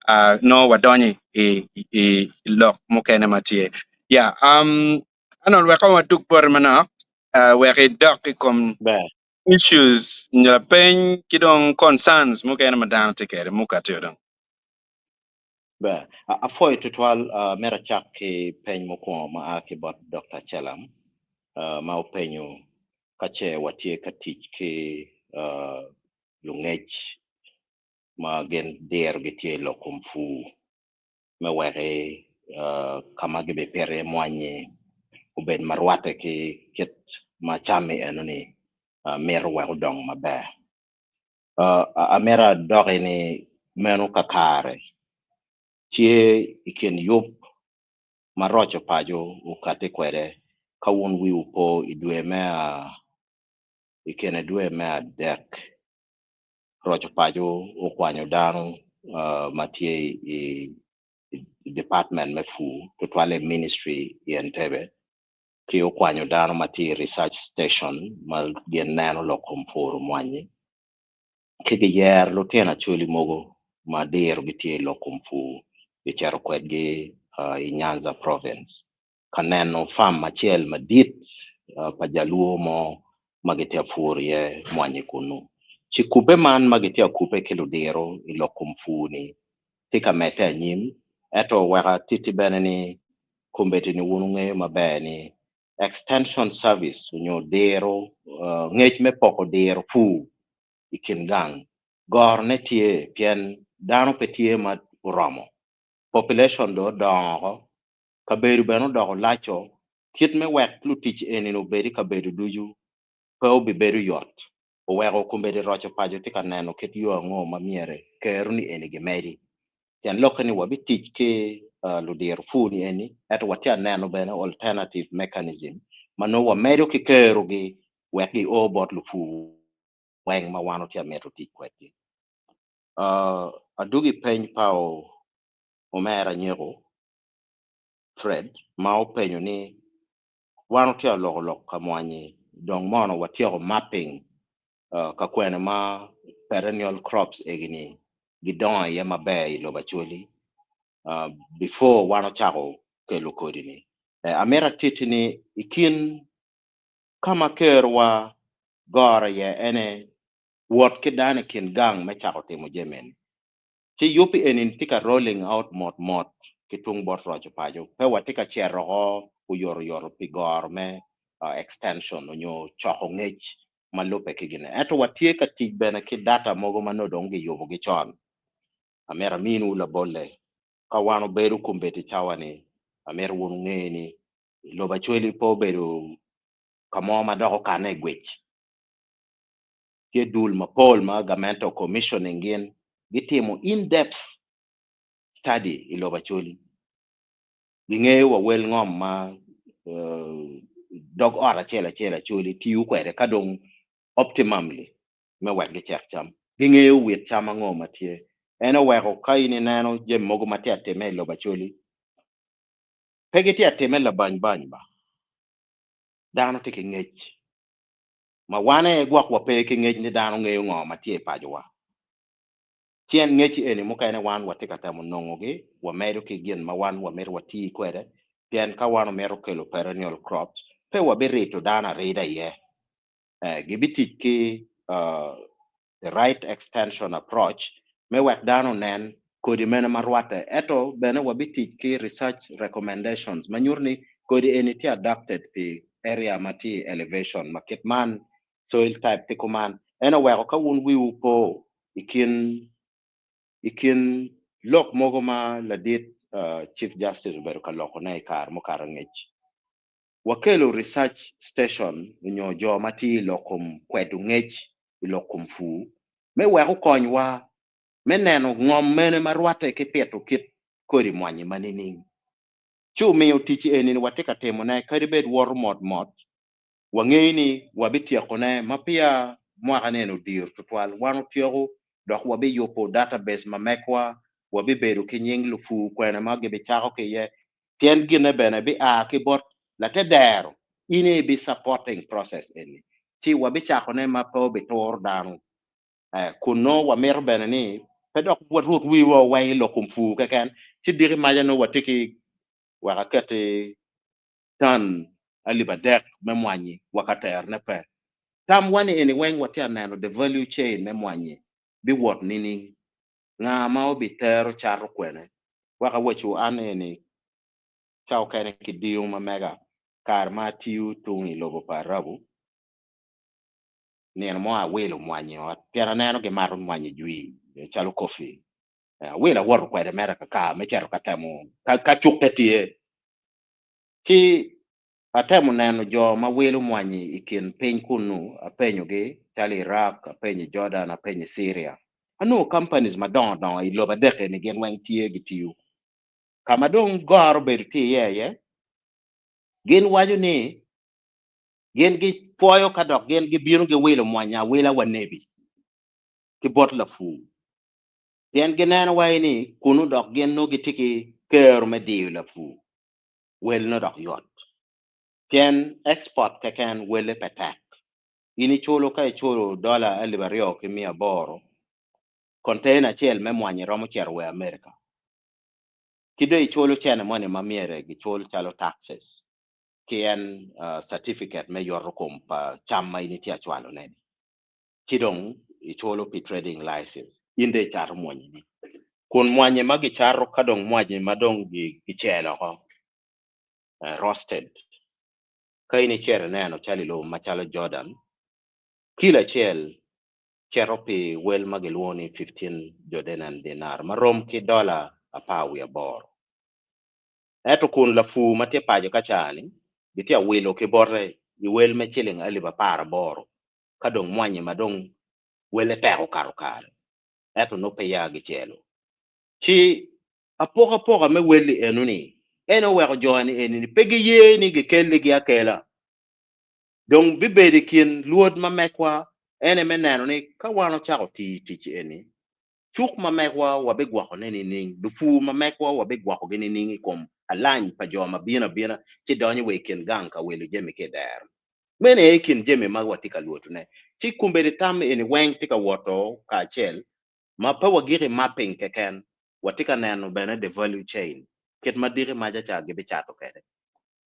uh, no wadonyo i, i, i lok mukene ma tye. Yeah, Arnold wek kong wadug boti manok, uh, wek idok i kom Ber. issues nyo lapeny ki dong concerns mukene ma dano tye kwede mukati odong. Ber. Apwoyo tutwal mere acak ki peny mukwongo ma a ki bot Dokta Celam ma openyo ka ce watye ka tic ki lungec ma gin dirogi tye i lok kom pur me weki ka ma gibipito iye mwanyi obed ma rwatte ki kit ma cam-mi enoni mito wek odong maber. Amito adoki ni meno kakare tye i kin yub ma roco paco okati kwede ka wun wiwu po i dwe me i kine dwe me adek roco paco okwanyo dano ma tye i department me pur tutwalle i ministry i Entebbe ki okwanyo dano ma tye i research station ma gin neno lok kom puro mwanyi ki giyero lutino acholi mogo ma diro gitye i lok kom pur gicito kwedgi i Nyanza province ka neno farm acel madit pa jaluo mo ma gitye ka puro iye mwanyi kunu. Ci kubbe man ma gitye ka kubbe ki ludiro i lok kom pur-ni tye ka medde anyim ento wek atiti bene ni kombeddi ni wun wungeyo maber ni extension service onyo diro ngec me poko diro pur i kin gang gorone tye pien dano pe tye ma oromo population dong odongo oko kabedo bene odoko laco kit me wek lutic eni obed i kabedo ducu pe obibedo yot oweko kombeddi roco paco tye ka neno kit yo ango ma myero kero ni eni gimedi Pien lokke ni wabitic ki ludiro pur ni eni, ento watye ka neno bene alternative mechanism ma nongo wamedo ki kerogi wek gio bot lupur weng ma wan watye ka mito tic kwedgi. Adwogi peny pa omera Nyeko Fred ma openyo ni wan watye ka loko lok ka mwanyi dong mono watyeko mapping ka kwene ma perennial crops egi-ni gidongo iye maber i lobo Acholi before wan ocako kelo kodi-ni. Amito atitti ni i kin ka ma kerowa goro iye ene wot ki dano i kin gang me cako timo jami eni. Ci yub eni tye ka rolling out mot mot ki tung bot roco paco. Pe watye ka cito oko oyotoyot pi goro me extension onyo coko ngec ma lubbe ki gine. Ento watye ka tic bene ki data mogo ma nongo dong giyubogi con. Amito aminiwu labolle. Ka wan obedo kombeddi cawa-ni, amito wun wunge ni lobo Acholi pe obedo ka mo ma dok okane i gwec. Tye dul mapol ma gamente o commissioning gin gitimo in-depth study i lobo Acholi. Gingeyo wa wel ngom ma dog ot acel acel Acholi tiyo kwede ka dong optimumly me wek gicek cam. Gingeyo wit cam ango ma tye. En oweko ka in ineno jami mogo ma tye atime i lobo Acholi, pe gitye atime labany bany ba. Dano tye ki ngec. Ma wan aye gwok wape ki ngec ni dano ngeyo ngo ma tye i pacowa. Ci en ngec eni mukene wan watye ka temo nongogi, wamedo ki gin ma wan wamito wati kwede, pien ka wan omito kelo perennial crops, pe wabirito dano arida iye. Gibitic ki the right extension approach me wek dano onen kodi mene ma rwatte, ento bene wabitic ki research recommendations ma nyuto ni kodi eni tye adapted pi area ma tye i elevation ma kit man, soil type tye kuman. En oweko ka wun wiwu po i kin i kin lok mogo ma ladit Chief Justice obedo ka lokone i kare mukato angec, wakelo research station onyo jo ma tye i lok kom kwedo ngec i lok kom pur. me wek okonywa me neno ngom mene ma rwatte ki pito kit kodi mwanyi ma nining. Ci omiyo tic eni-ni watye ka timone kadi bed woto mot mot, wangeyo ni wabityekone ma peya mwaka-ni eni odiro tutwal. Wan otyeko dok wabiyubo database ma megwa, wabibedo ki nying lupur kwene ma gibicako ki iye, pien ginne bene bia ki bot latedero, in aye ibi supporting process eni, ci wabicakone ma pe obituro dano. Kun nongo wamito bene ni pe dok warut wiwa weng i lok kom pur keken, ci diki maca nongo watye ki wek aketi tan 3000 me mwanyi wa ka terone pe. Tamwa ni eni weng watye ka neno the value chain me mwanyi biwot nining? Nga ma obitero cato kwene? Wek awacwu an eni ca okene ki dingo ma mega kare ma atiyo tung i lobo pa Arabu, nino mo awilo mwanyi i ot pien aneno gimato mwanyi jwi calo kofi. Awilo awoto kwede mere kaka me cito ka temo ka cukke tye. Ci atemo neno jo ma wilo mwanyi i kin piny kunnu, apenyogi calo Iraq, apenyo i Jordan, apenyo i Syria. Anongo companies madongo dongo i lobo adek eni gin weng tye gitiyo. Ka ma dong goro obedo tye iye aye, gin waco ni Gin gipwoyo ka dok gin gibino giwilo mwanya awila wa nebi ki bot lapur, pien gineno wai ni kunu dok gin nongo gitye ki kero me diyo lapur, wel nongo dok yot. Pien export keken wele pe tek. In iculo ka iculo dola 2800, container acel me mwanyi romo cito wa i America. Ki dong iculo cene moni ma myero gicul calo taxes. ki en certificate me yoto kom pa cam ma in itye acwalo ne ni ci dong iculo pi trading license in dong icato mwanyi ni kun mwanye ma gicato ka dong mwanyi ma dong gicelo oko roasted ka in icito ineno calo i lobo macalo Jordan kilo acel cito pi wel ma gilwongo ni 15 Jordanian dinar ma rom ki dola 18. Ento kun lapur ma tye paco ka ca-ni gitye ka wilo ki bote i wel me ciling 18,000 ka dong mwanyi ma dong wele tek okato kare ento nongo peya gicelo. Ci apokapoka me wel-li eno-ni en oweko jo-ni eni-ni pe giye ni gikelligi akela. Dong bibedo i kin lwod ma mekwa ene me neno ni ka wan ocako tiyo tic eni, Cuk ma megwa wabigwokone nining? Lupur ma megwa wabigwokogi nining i kom alany pa jo ma bino abina ci donyo wa i kin gang ka wilo jami ki i dero? Meno aye i kin jami ma watye ka lwotone. Ci kombeddi tam eni weng tye ka woto kacel ma pe wagiko i mapping keken, watye ka neno bene the value chain, kit ma diki maca ca gibicato kwede.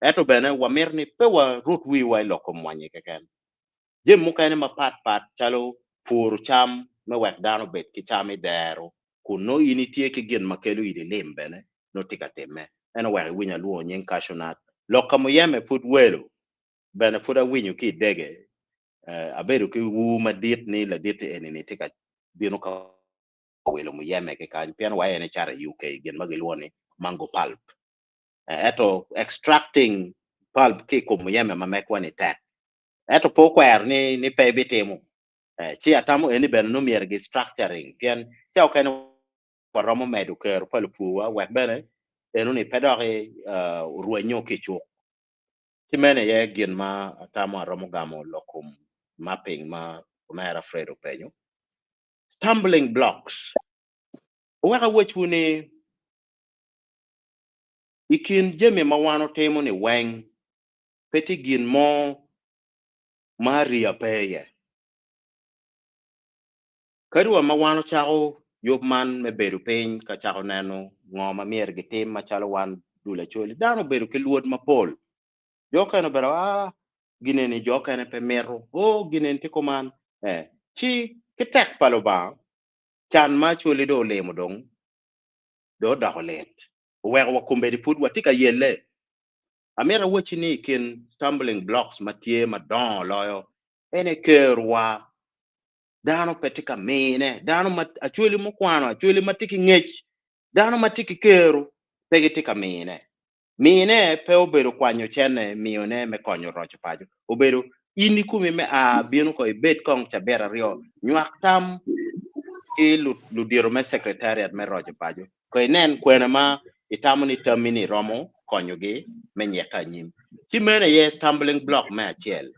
Ento bene wamito ni pe warut wiwa i lok kom mwanyi keken. Jami mukene mapat pat calo puro cam me wek dano obed ki cam i dero kun nongo in itye ki gin ma kelo in ilim bene nongo tye ka timme. En oweko iwinyo alwongo nying cashew nut. Lok ka muyeme pud welo bene pud awinyo ki i dege. Abedo ki ur madit ni ladit-ti eni-ni tye ka bino ka wilo muyeme ki kany pien wa en ecato i UK gin ma gilwongo ni mango pulp. Ento extracting pulp ki i kom muyeme ma mekwa-ni tek. Ento pe okwero ni ni pe ebitimo. Eh, ci atamo eni bene nongo myero gi structuring pien ca okene waromo medo kero pa lupurwa wek bene enoni pe doki uh, orwenyo ki i cuk. Ci meno aye gin ma atamo aromo gamo lok kom mapping ma omera Fred openyo. Stumbling blocks. Owek awecwu ni i kin jami ma wan otimo ni weng pe tye gin mo ma ariya pe iye. Kadi wa ma wan ocako yub man me bedo piny ka cako neno ngo ma myero gitim macalo wan dul Acholi, dano obedo ki lwod mapol. Jo okene obedo aa gin eni jo okene pe mito, oo gin eni tye kuman. Eh, ci ki tek pa Lubanga, can ma Acholi dong olimo dong dong odoko lit. Oweko wa kombeddi pud watye ka yelle. Amito awacci ni i kin stumbling blocks ma tye madongo loyo en aye kerowa. Dano pe tye ka mine. Dano ma acholi mukwano, acholi ma tye ki ngec, dano ma tye ki kero pe gitye ka mine. Mine pe obedo kwanyo cene miyone me konyo roco paco. Obedo in ikomi me a bino ko ibed kong cabit aryo, nywak tam. Ki ludito me secretariat me roco paco ko inen kwene ma itamo ni tammi ni romo konyogi me nyeke anyim. Ci meno aye stumbling block me acel.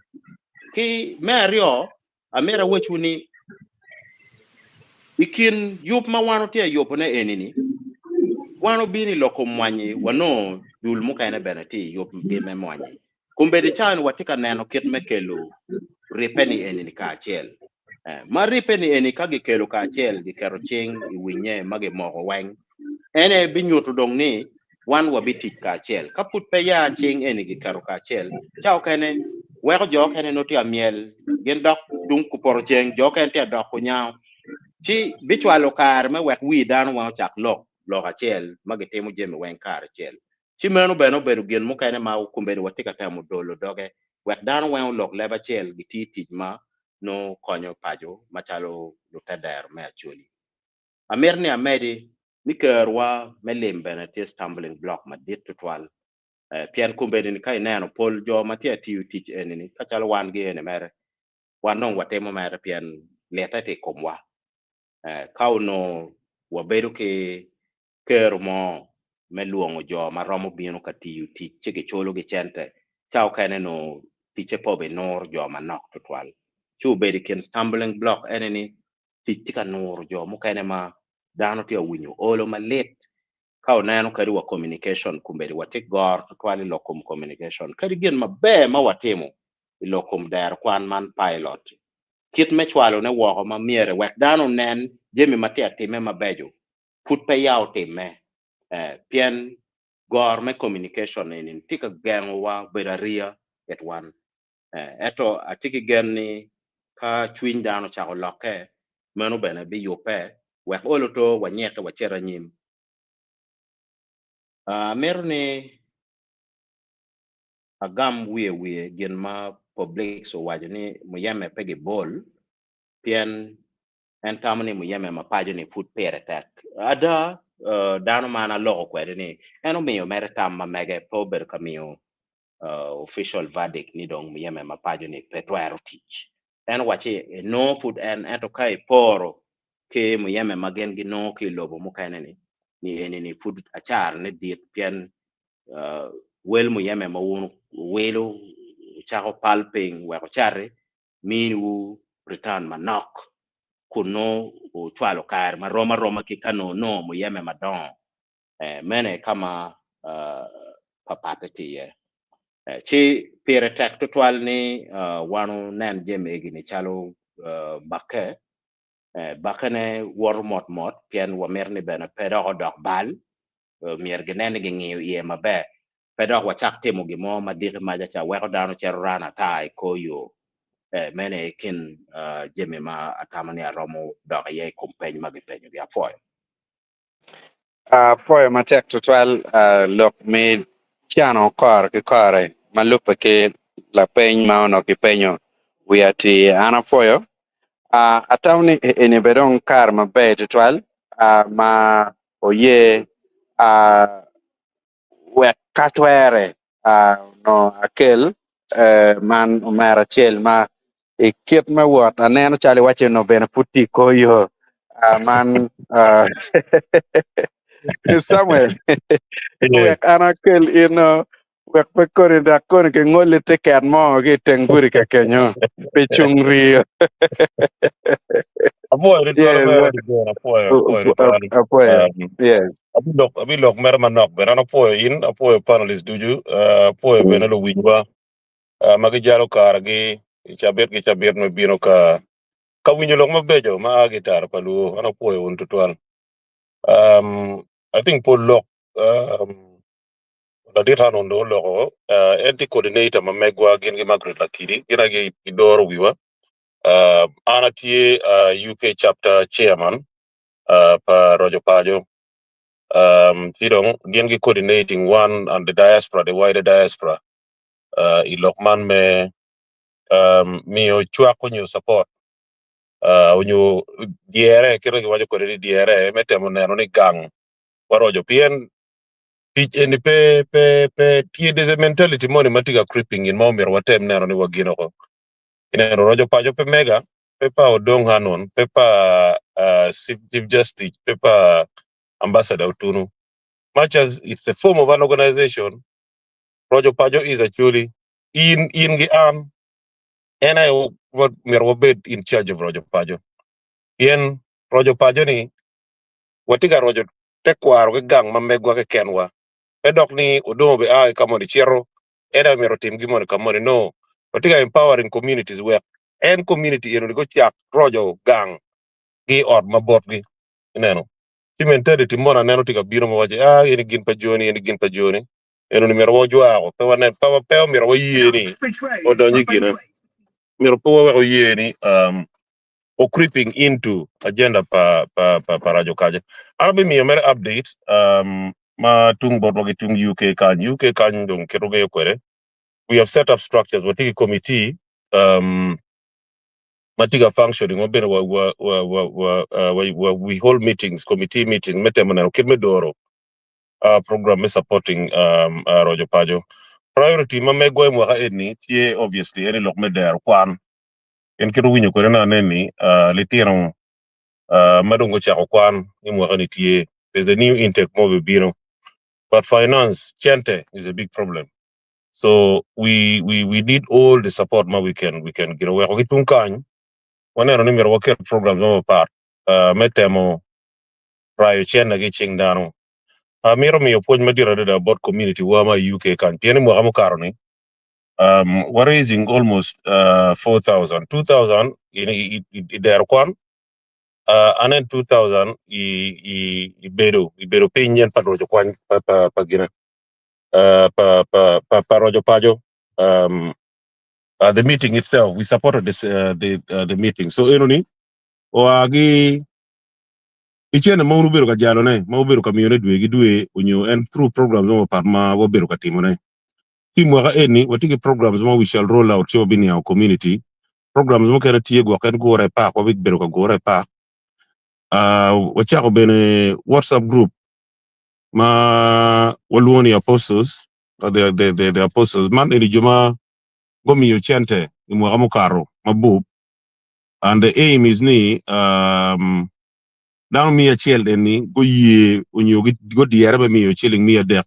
Ki me aryo, amito awecwu ni i kin yub ma wan watye ka yubone eni-ni, wan obino i lok kom mwanyi, wanongo dul mukene bene tye i yubgi me mwanyi. Kombeddi cawa-ni watye ka neno kit me kelo ribbe-ni eni-ni kacel. Ma ribbe-ni eni ka gikelo kacel, giketo cing i winye ma gimoko weng, en aye binyuto dong ni wan wabitic kacel. Ka pud pe ya cing eni giketo kacel, ca okene weko jo okene nongo tye ka myel, gin dok tung kupoto ceng, jo okene tye ka dok kunyango, ci bicwalo kare me wek wi dano weng ocak lok lok acel ma gitimo jami weng kare acel. Ci meno bene obedo gin mukene ma kombeddi watye ka temo dolo doge wek dano weng olok leb acel giti tic ma nongo konyo paco macalo lutedero me Acholi. Amito ni amedi ni kerwa me lim bene tye stumbling block madit tutwal pien kombeddi ni ka ineno pol jo ma tye ka tiyo tic eni ni ka calo wan gi eni mere wan dong watimo mere pien lite tye i komwa. Ka onongo wabedo ki kero mo me lwongo jo ma romo bino ka tiyo tic ci giculogi cente, ca okene nongo ticce pe obinuro jo manok tutwal. Ci obedo i kin stumbling block ene ni tic tye ka nuro jo mukene ma dano tye ka winyo olo malit ka oneno kadi wa communication kombeddi watye goro tutwal i lok kom communication kadi gin maber ma watimo i lok kom dero kwan man pilot kit me cwalone woko ma myero wek dano onen jami ma tye ka timme mabeco pud pe ya otimme pien goro me communication eni tye ka gengowa obedo ariya it wan. Ento atye ki gen ni ka cwiny dano ocako lokke, meno bene biyubbe wek olo to wanyeke wacit anyim. Amito ni agam wiye wiye gin ma Publix owaco ni muyeme pe gibol pien en tamo ni muyeme ma paco-ni pud pire tek. Ada, dano ma an aloko kwede-ni en omiyo mere tam ma mege, pe obedo ka miyo official verdict ni dong muyeme ma paco-ni pe twero tic. En owacci enongo pud en, ento ka iporo ki muyeme ma gin ginongo ki i lobo mukene-ni, ni eni-ni pud acarane dit pien wel muyeme ma wun wuwilo wucako pulping wek wucati miniwu return manok kun nongo wucwalo kare ma rom aroma ki ka nongo wunongo muyeme madongo. Meno aye ka ma papatte tye iye. Ci pire tek tutwal ni wan wunen jami egi-ni calo bakke. Bakkene woto motmot pien wamito ni bene pe dok odok bal. Myero ginen ni gingiyo iye maber pe dok wacak timo gin mo ma diki maca ca weko dano cito ran ata i kor yo. Meno aye kin jami ma atamo ni aromo dok iye i kom peny ma gipenyogi. Apwoyo. Apwoyo matek tutwal lok me cano kore ki kore ma lubbe ki lapeny ma onongo kipenyo wiya atir. An apwoyo. Atamo ni eni bene dong kare maber tutwal ma oye wek ka twere onongo akel man omera acel ma i kit me wot aneno calo iwaci onongo bene pud tye i kor yo man Samuel wek an akel ino wek pe koni dok koni kingoli tiket mo ki i teng gudi ka kenyo pi cung rio. Apwoyo tutwal omera Dibor, apwoyo, apwoyo tutwal. Apwoyo. Yes. Abilok, abilok mere manok bene. An apwoyo in, apwoyo panelist ducu, apwoyo bene luwinywa ma gijalo karegi i cabit ki cabit me bino ka ka winyo lok mabeco ma a ki i tara pa luo. An apwoyo wun tutwal. I think pol lok ladit Hanon dong oloko, en tye coordinator ma megwa gin ki Margaret Lakidi, gin aye gidoro wiwa. An atye UK chapter chairman pa Roco Paco. Ci dong gin gi coordinating one and the diaspora, the wider diaspora i lok man me miyo cwak onyo support onyo dyere kit ma giwaco kwede ni dyere me temo neno ni gang waroco pien tic eni pe pe pe tye there's a mentality moni ma tye ka creeping in ma omyero watem neno ni wagin oko. Ineno roco paco pe mega. Pe pa Odong Hanon, pe pa Chief Justice, pe pa Ambassador Otunu. Much as it's a form of an organization, Roco Paco is actually in in gi an en aye myero wabed in charge of Roco Paco. Pien Roco Paco ni watye ka roco tekwaro ki gang ma megwa kekenwa. Pe dok ni Odong obi a ki ka moni cito en aye myero otim gin moni ka moni. No, watye ka empowering communities wek en community eno ni gucak roco gang ki ot ma botgi. Ineno? Ci mentality mono aneno tye ka bino ma waco ah eni gin pa joni, eni gin pa joni. Eno ni myero wajwako, pe wane pe pe omyero waye ni odony i kine. Myero pe wawek oye ni um, o creeping into agenda pa pa pa, pa rajo kaja. An abimiyo mere update um, ma tung botwa ki tung UK kany. UK kany dong kit ongeyo kwede. We have set up structures. Watye ki committee um, ma tye ka functioning ma bene wa, wa, wa, wa, wa, uh, wa, wa, we hold meetings, committee meeting me temo neno kit me doro uh, program me supporting um, uh, rojo paco. Priority ma megwa i mwaka eni tye obviously eni lok me dero kwan. En kit owinyo kwede na aneni uh, litino uh, ma dong gucako kwan i mwaka ni tye. There's a new intake mo bibino. But finance, cente is a big problem. So we we we need all the support ma we can get. Weko ki tung kany waneno ni myero waket programs mo mapat me temo rayo cente ki cing dano. Amito miyo pwony madit adada bot community wa ma i UK kany pien i mwaka mukato ni wa raising almost 4,000 2,000 i dero kwan anen 2,000 i bedo piny yen pa roco kwan pa gine pa roco paco. The meeting itself, we supported this, the meeting. So eno ni oagi icene ma un ubedo ka jalone ma ubedo ka miyone dwe ki dwe onyo en through programs mo mapat ma wabedo ka timone. Ki mwaka eni watye ki programs ma we shall roll out ci wabiniango community programs mukene tye gwok en gure pak wabibedo ka gure pak. Wacako bene WhatsApp group ma walwongo ni apostles, the apostles man eni jo ma gumiyo cente i mwaka mukato mabup, and the aim is ni dano 100 eni guye onyo gudyere me miyo ciling 300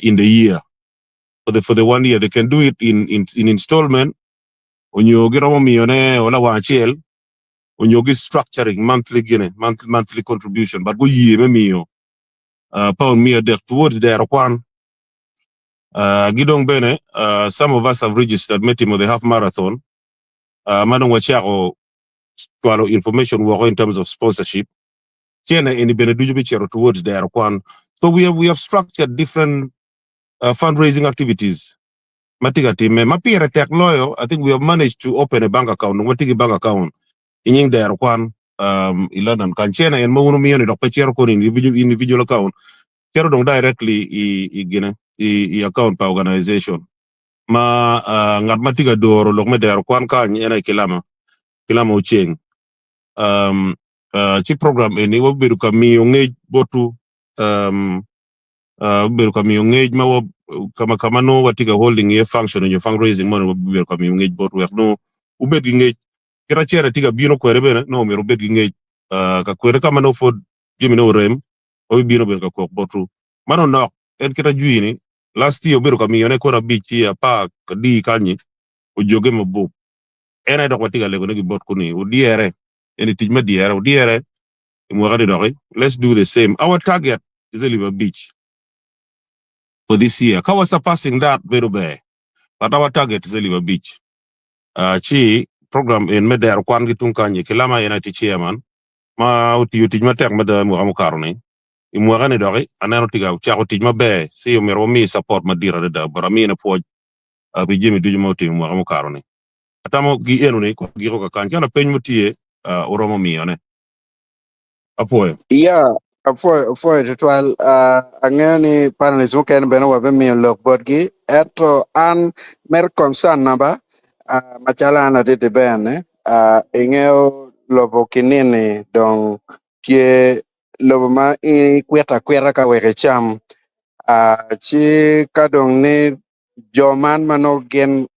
in the year for the one year. They can do it in installment onyo giromo miyone ola wang acel onyo gi structuring monthly gine monthly contribution, but guye me miyo pound 300 towards dero kwan. Gidong bene some of us have registered me timo the half marathon ma dong wacako cwalo information woko in terms of sponsorship. Cene eni bene ducu bicito towards dero kwan. So we have structured different fundraising activities ma tye ka time ma pire tek loyo. I think we have managed to open a bank account. Watye ki bank account i nying dero kwan i London kan. Cene en ma wun umiyo ni dok pe cito koni individual account, cito dong directly i gine i account pa organization ma ngat ma tye ka doro lok me dero kwan kany en aye Kilama Oceng. Ci program eni wabedo ka miyo ngec botu, wabedo ka miyo ngec ma kama nongo watye ka holding iye function nyo fundraising moni. Wabedo ka miyo ngec botu wek nongo ubed ki ngec kit acel tye ka bino kwede bene nongo myero ubed ki ngec ka kwede ka ma nongo pwod jami ne orem wabibino bedo ka kok botu man onok en kit ajwi ni last year obedo ka miyone kono 5 ci 10 kadi kanyi ojoge mabup. En aye dok watye ka lego ne ki bot kuni udyere eni tic me dyere udyere i mwaka ni doki. Let's do the same. Our target is 5,000 for this year. Ka wa surpassing that bedo ber, but our target is 5,000. Ci program en me dero kwan ki tung kanyi Kilama en aye tye chairman ma otiyo tic matek mada mwaka mukato ni. I mwaka ni doki aneno tye ka cako tic maber ci omyero wami support madit adada, but amine pwoc pi jami ducu ma otimo mwaka mukato ni. Atamo gi eno ni ko giko ka kany ka lapeny mo tye uromo miyone. Apwoyo. Ya, apwoyo tutwal. Angeyo ni panelists mukene bene wabimiyo lok botgi, ento an mere concern na ba macalo an latiti bene ingeyo lobo kinini dong tye lobo ma ikwito akwita ka wek icam ci ka dong ni jo man ma nongo gin.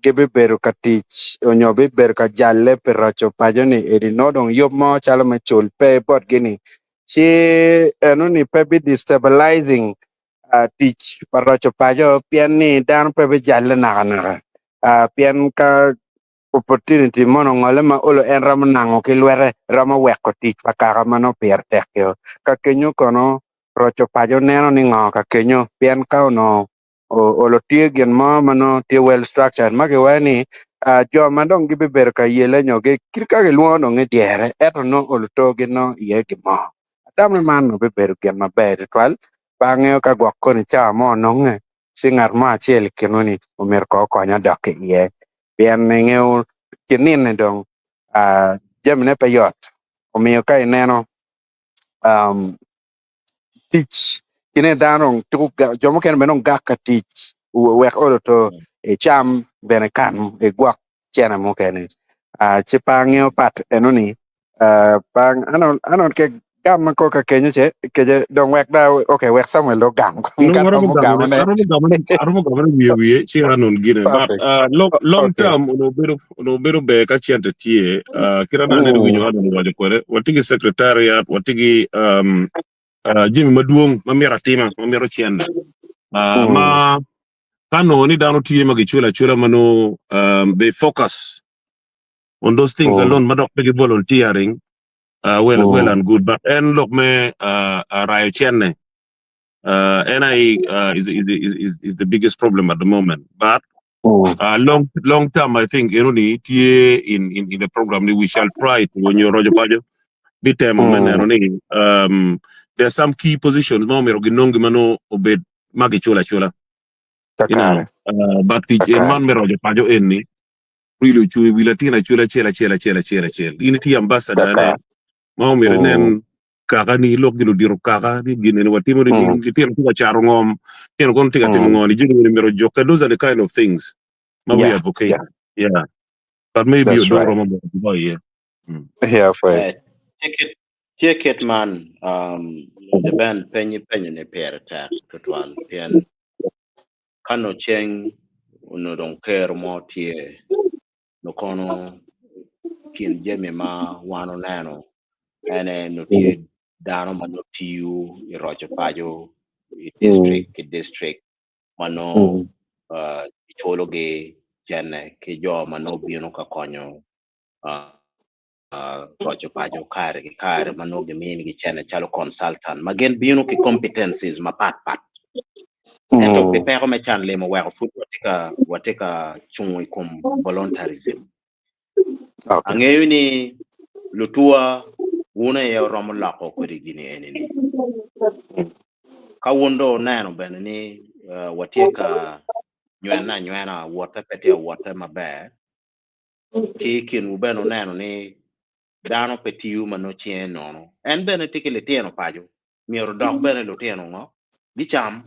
gibibedo ka tic onyo bibedo ka jalle pi roco paco-ni eni nongo dong yub mo calo me cul pe botgi-ni ci enoni pe bi destabilizing tic pa roco paco pien ni dano pe bijalle nakanaka pien ka opportunity mono ongole ma olo en romo nango ki lwete romo weko tic pa kaka ma nongo pire tek-ki ka kenyo kono roco paco neno ni ngo ka kenyo pien ka onongo olo tye gin mo ma nongo tye well structured ma kiwaco ni jo ma dong gibibedo ka yele nyo kit ka gilwongo dong ni dyere ento nongo olo togi nongo iye gin mo atamo ni man onongo bibedo gin maber tutwal pe angeyo ka gwok koni cawa mo ononge ci ngat mo acel i kinwu-ni omyero kong okonya dok ki iye pien ingeyo kinine dong jamine pe yot omiyo ka ineno tic kine dano dong tuko jo mukene bene dong gak ka tic wek olo to ecam bene kan egwok cene mukene ci pe angeyo pat enoni pe aneno ke gam ma ko ka kenyo ce keje dong wek da okay wek Samuel dong ogam No, ka waromo romo gamone, gamone aromo gamone, aromo gamone wiye wiye ci anon gine. But perfect long long okay term ono bedo ono bedo ber ka cente tye. Kit ma aneno winyo anon owaco kwede, watye ki secretariat, watye ki jami madwong ma myero atima, ma mito cente. Ma ka nongo ni dano tye ma giculo acula ma nongo they focus on those things alone ma dok pe gi volunteering well well and good but en lok me rayo cene NIA is the biggest problem at the moment but long term I think eno ni tye in the program ni we shall try to nyo roco paco bitemo me neno ni there are some key positions ma omyero ginongi ma nongo obed ma giculo acula kakare but tic en kakare man me roco paco en-ni really ocung i wi latin acula acel acel acel acel acel in itye ambassador ne kakare ma omyero inen kaka ni lok gi ludito kaka ni gin eni watimo ni litino tye ka cato ngom litino kono tye ka timo ngo ni jami eni myero ojukke. Those are the kind of things ma we advocate, yeah, but maybe that's odong right romo moko bo iye. Yeah, Fred. Tye kit man the ben penyi penyo ni pire tek tutwal pien ka no ceng ono dong kero mo tye no kono kin jami ma wan oneno ene no tye dano ma no tiyo i roco paco i district ki district ma no iculogi cene ki jo ma no bino ka konyo roco paco kare ki kare ma nongo giminigi cene calo consultant ma gin bino ki competencies mapat pat ento pi peko me can limo oweko pud watye ka cungo i kom voluntarism. Angeyo ni lutua wun aye oromo loko kodi gini eni ni ka wun dong wuneno bene ni watye ka nywene anywena wote pe tye awote maber ki i kinwu bene wuneno ni dano pe tiyo ma nongo cinge nono en bene tye ki litino paco myero dok bene lutino ngo gicam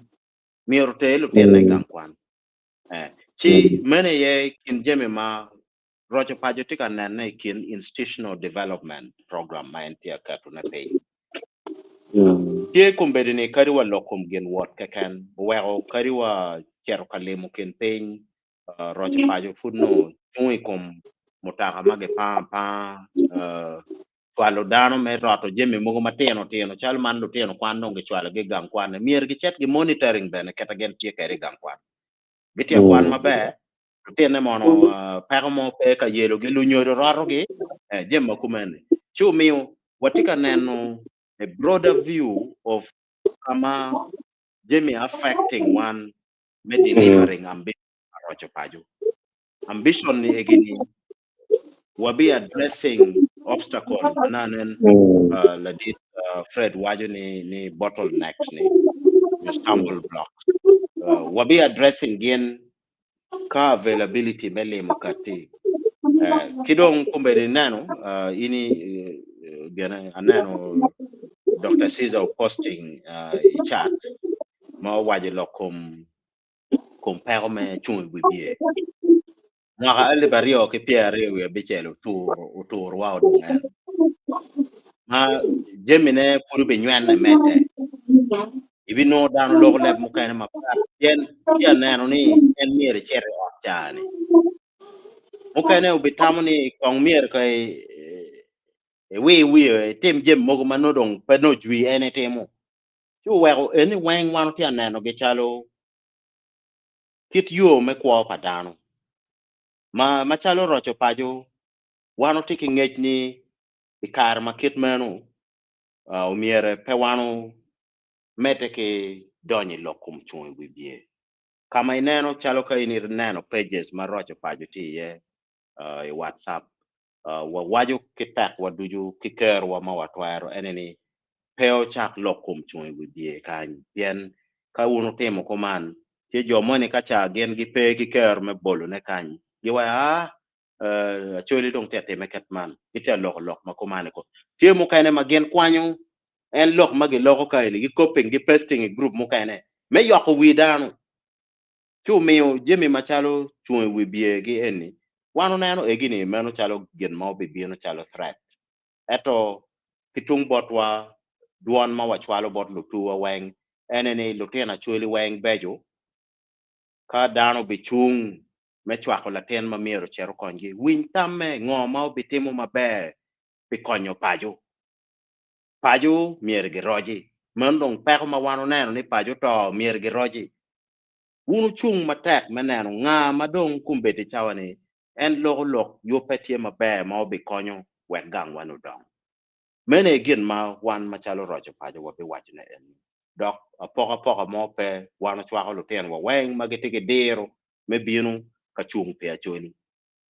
myero oter lutinone i gang kwan ci meno aye kin jami ma roco paco tye ka nene i kin institutional development program ma en tye ka ketone piny. Tye kombeddi ni kadi wa lok kom gin wot keken oweko kadi wa cito ka limo kin piny roco paco pud nongo cung i kom mutoka ma gipango apanga cwalo dano me roto jami mogo matino tino calo man lutino kwan dong gicwalogi i gang kwan myero gicit gi monitoring bene kit ma gin tye kwede i gang kwan gitye ka kwan maber lutine mono peko mo pe ka yelogi lunyodo rotogi jami ma kumene ci omiyo watye ka neno a broader view of kama jami affecting wan me delivering ambition pa roco paco. Ambition ni egini wabi addressing obstacle ma nanen ladit Fred waco ni bottlenecks ni nyo stumble blocks. Wabi addressing gin ka availability me limo kati. Ki dong kombeddi ineno ini gene aneno Dr. Caesar posting i chat ma owaco lok kom peko me cung i wi bye. Mwaka 2029 otur wa odong en. Ma jamine pud obinywene medde. Ibinongo dano loko leb mukene mapat pien tye aneno ni en myero icit i ot caa-ni. Mukene obitamo ni kong myero ka iwir wiye itim jami mogo ma nongo dong pe nongo jwi en itimo. Ci oweko eni weng wan watye ka nenogi calo kit yo me kwo pa dano. Ma macalo roco paco, wan watye ki ngec ni i kare ma kit meno omyere pe wan omedde ki donyo i lok kom cung i wi bye. Ka ma ineno calo ka in ineno pages ma roco paco tye iye i WhatsApp, wawaco ki tekwa ducu ki kerowa ma watwero ene ni pe ocak lok kom cung i wi bye kany pien ka wun wutimo kuman ci jo moni ka ca gin gipe ki kero me bolone kany giwaco aa Acholi dong tye atime kit man gitye aloko lok ma kuman i kom tye mukene ma gin kwanyo en lok ma giloko ka eni gi copying gi pasting i group mukene me yoko wi dano ci omiyo jami macalo cung i wi bye gi eni wan oneno egi ni meno calo gin ma obibino calo threat ento ki tung botwa dwon ma wacwalo bot lutuwa weng ene ni lutino Acholi weng beco ka dano obicung me cwako latin ma myero ocit okonygi, winy tamme ngo ma obitimo maber pi konyo paco. Paco myero giroci. Meno dong peko ma wan oneno ni paco oto myero giroci. Wun wucung matek me neno nga ma dong kombeddi cawa-ni en loko lok yubbe tye maber ma obikonyo wek gangwa-ni odong. Meno aye gin ma wan macalo roco paco wabiwacone eni. Dok apokapoka mo pe, wan ocwako lutinowa weng ma gitye ki diro me bino ka cung pi Acholi.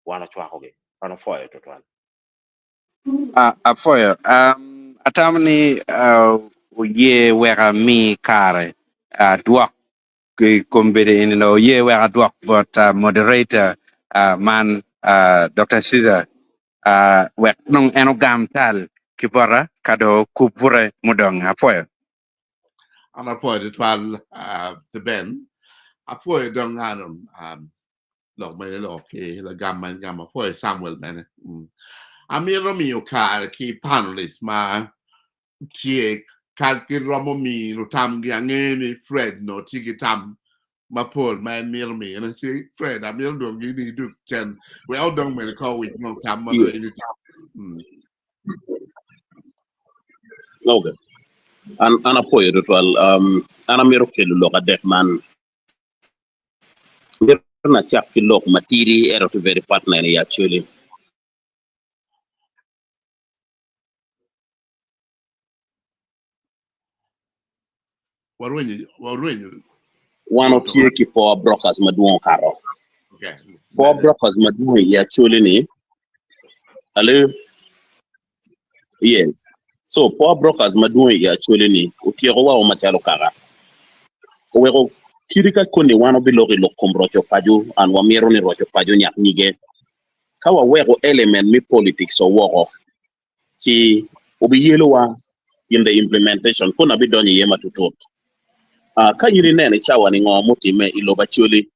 Wan ocwakogi. Wan opwoyo twatwal. Apwoyo. Atamo ni oye wek ami kare adwok i kombeddi eni dong oye wek adwok bot moderator man Dokta Caesar wek dong en ogam tal ki bota ka dong okub bute mudong. Apwoyo. An apwoyo tutwal Ben. Apwoyo dong lok mene lok ki lagam ma gamo apwoyo Samuel bene. Amito miyo kare ki panelist ma tye ka giromo mino tamgi ange ni Fred no tye ki tam mapol ma en mito mine ci Fred amito dwongi ni idug cen wek odong mene ko wic nong tam ma nongo Yes. in itam. Okay. An an apwoyo tutwal. Um, an amito kelo lok adek man. Mito nacak ki lok matidi ento tye very pertinent i Acholi. Warwenyo warwenyo Wan otye ki power brokers madwong okato. okay. Power brokers madwong i Acholi ni Hello? Yes. So power brokers madwong i Acholi ni otyeko wa macalo kaka. Oweko kadi ka koni wan obiloko i lok kom roco paco and wamito ni roco paco nyak nyige. Ka waweko element me politics owoko ci obiyelowa in the implementation kono abidonyo iye matutut. Uh, ka in ineno i cawa ni ngo mutimme i lobo Acholi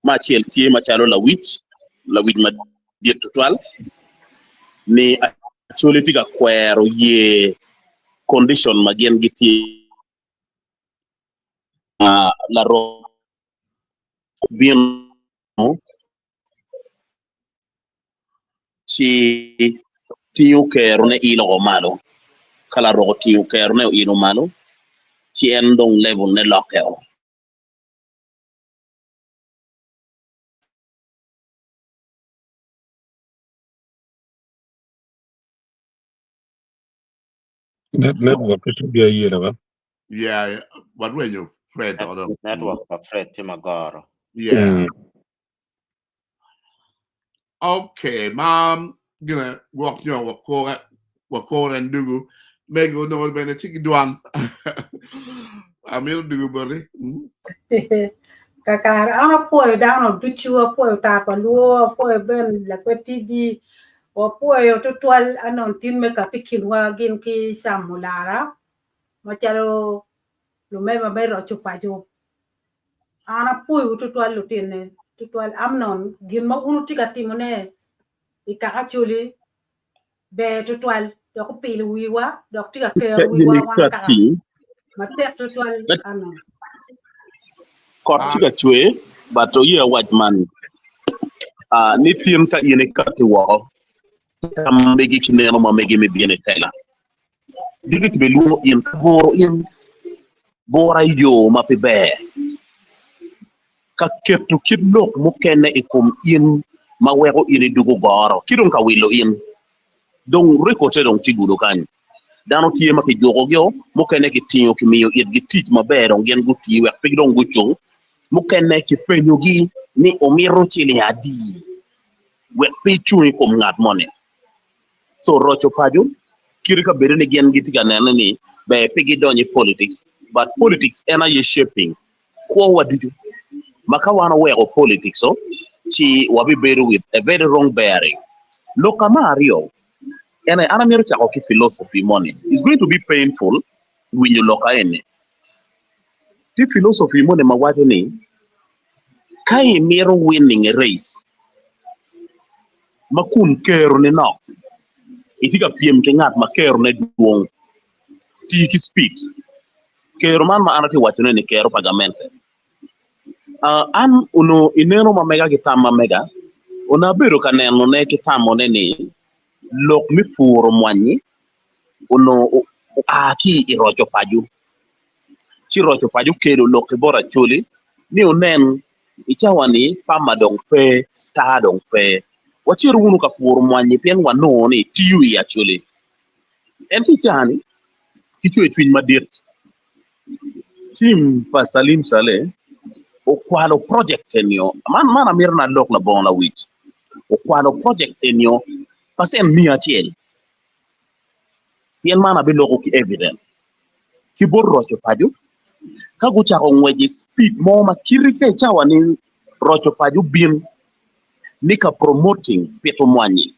ma acel tye macalo lawic, lawic madit tutwal ni Acholi tye ka kwero ye condition ma gin gitye uh, larok bino ci tingo kerone ilo o malo. Ka larok otingo kerone oilo malo, ci en dong level ne lokke o. Network ki tye ayela ba. Yeah, warwenyo Fred dok dong. Network pa Fred tye magoro. Yeah. Okay, ma gina gwok nyo wakore wakore ndugu mego onongo bene tye ki dwan amito dugu boti. Kakare an apwoyo dano ducu apwoyo tar pa luo apwoyo Ben Lakwed TV wapwoyo tutwal anon tin me kati kinwa gin ki Sam Mulara macalo lumema me roco paco an apwoyowu tutwal lutine tutwal Amnon gin ma wun wutye ka timone i kaka Acholi ber tutwal dok opilo wiwa dok tye ka kero wiwa In wan kaka ikatti matek tutwal Amnon. kot tye ka cwer but oye awac man. Ah, ni tin ka in ikatti woko, tam ma megi ki neno ma megi me bino i tela. Diki kibilwongo in ka guro in gura i yo ma pe ber, ka keto kit lok mukene i kom in ma weko in idwogo goro, ki dong ka wilo in. Dong rekodde dong tye gudo kany. Dano tye ma kijukogi-o, mukene kitingo kimiyo itgi tic maber dong gin guti wek pe dong gucung, mukene kipenyogi ni omito ciling adi wek pe icung i kom ngat moni. So roco paco kite ka bedo ni gin gitye ka nene ni ber pe gidony i politics but politics en aye shaping kwowa ducu ma ka wan oweko politics o ci wabibedo with a very wrong bearing. Lok ka ma aryo en aye an amito cako ki philosophy moni it's going to be painful winyo lok eni. Tye philosophy moni ma waco ni ka imito winning a race ma kun keroni nok, itye ka pyem ki ngat ma kerone dwong, ti ki speed. Kero man ma an atye ka wacone-ni kero pa gamente. An onongo i neno ma mega ki tam ma mega, onongo abedo ka nenone ki tamone ni lok me puro mwanyi onongo oa ki i roco paco. Ci roco paco okelo lok ki bot Acholi ni onen i cawa-ni pama dong pe, taa dong pe. Wacito wunu ka puro mwanyi pien wanongo ni tiyo i Acholi. Ento i cawa-ni ki cwercwiny madit, tim pa Salim Saleh okwalo project enio, man man amito ni alok labongo lawic, okwalo project enio pacent 100 pien man abiloko ki evidence. Ki bot roco paco, ka gucako ngwec i speed mo ma kiti ka i cawa ni roco paco bin ni ka promoting pito mwanyi.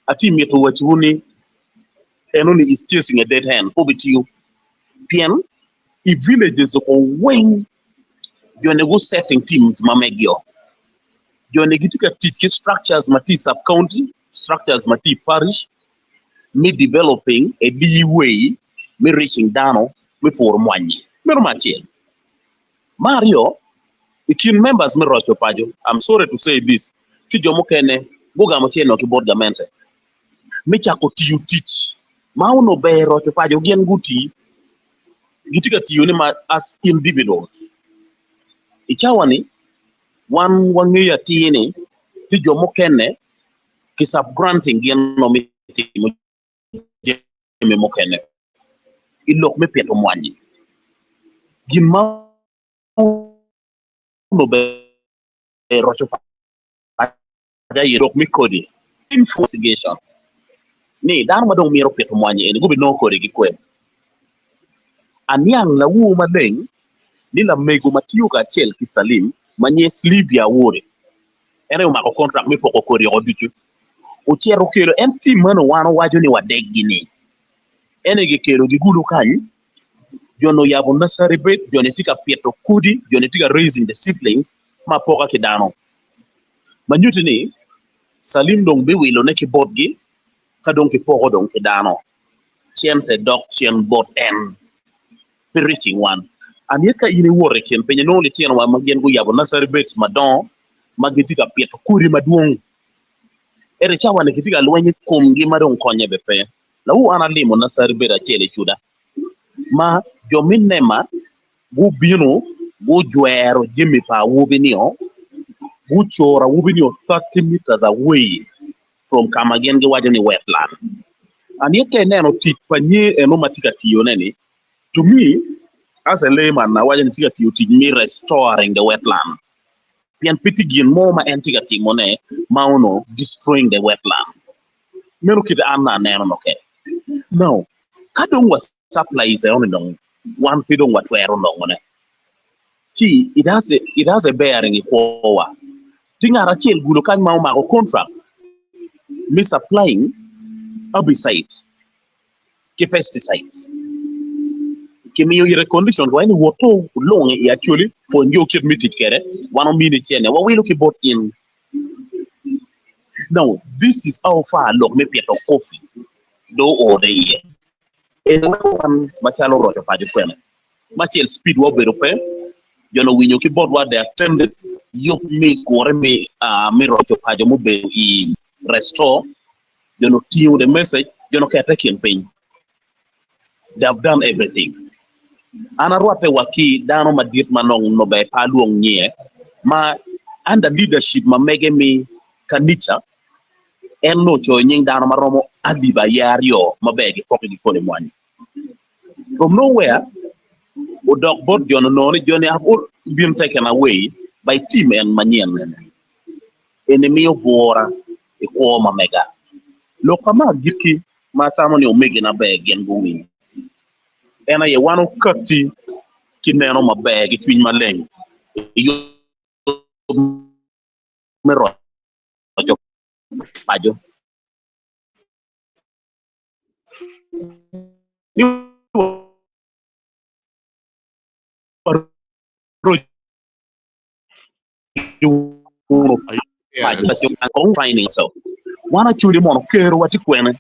Atye mito wacciwu ni eno ni is chasing a dead hen pe obitiyo pien i villages oko weng joni gu setting teams ma megio. Joni gitye ka tic ki structures ma tye i sub county, structures ma tye i parish me developing a leeway me reaching dano me puro mwanyi. Meno me acel. Me aryo, i kin members me roco paco, I'm sorry to say this, ki jo mukene gugamo cente ki bot gamente me cako tiyo tic ma onongo ber roco paco gin guti, gitye ka tiyone ma as individuals. I cawa ni wan wangeyo atir ni tye jo mukene ki sub granting gin onongo me timo jami mukene i lok me pito mwanyi. Gin ma onongo ber roco paco aye lok me kodi investigation ni dano ma dong mito pito mwanyi eni gubinongo kodi ki kwe. Aniang lawu maleng ni lamego ma tiyo kacel ki Salim ma nyinge Sylvia Awori en aye omako kontrak me poko kodi oko ducu. Ocito okelo en tim meno wan owaco ni wadeggi ni en aye gikelo gigulu kany jo-ni oyabo nursery bed jo-ni tye ka pito kodi jo-ni tye ka raising the seedlings ma apoka ki dano ma nyutti ni Salim dong biwilone ki botgi ka dong kipoko dong ki dano cente dok cen bot en pe reaching one and yet ka in iwoto i kin piny inongo litinowa ma gin guyabo nursery beds madongo ma gitye ka pito kodi madwong ento i cawa ni kitye ka lweny i komgi ma dong konye bene pe. Lawu an alimo nursery bed acel i Cuda ma jo me nema gubino gujwero jami pa awobi-nio gucoro awobi-nio 30 meters away from ka ma gin giwaco ni wetland. And yet ka ineno tic pa nyer eno ma tye ka tiyone-ni, to me as a layman awaco ni tye ka tiyo tic me restoring the wetland pien pe tye gin mo ma en tye ka timone ma onongo destroying the wetland. Meno kit an ma aneno no kene. Now, ka dong wa supplies eno ni dong wan pe dong watwero nongone, ci it has a, it has a bearing i kwowa. Tye ngat acel gulo kany ma omako contract me supplying herbicide ki pesticide. Kimiyo ite condition wa ni woto lunge i Acholi pwony jo kit me tic kwede, wan omini cene wawilo ki bot in. Now this is how far lok me pito coffee dong oode iye. Eni weko wan macalo roco paco kwene macel speed wa obedo pe, jo ni owinyo ki botwa they attended. Yub me gure me me roco paco mubedo i restore jo-nu otingo the message jo-nu okete i kin piny. They have done everything. An arwatte wa ki dano madit ma nongo nongo ber pe alwong nyinge ma under leadership ma mege me kanica en nongo ocoyo nying dano ma romo alip aye aryo maber gipoki ki kodi mwanyi. From nowhere odok bot jo-nu onongo ni jo-ni have all been taken away by team en manyen ene. Eni miyo bwura i kwo ma mega. Lok ka ma agikki ma atamo ni omegina ber gin guwiny en aye wan okatti ki neno maber ki cwiny maleng i yub me roco paco. Ni waroco paco. Wan acholi mono kerowa tye kwene?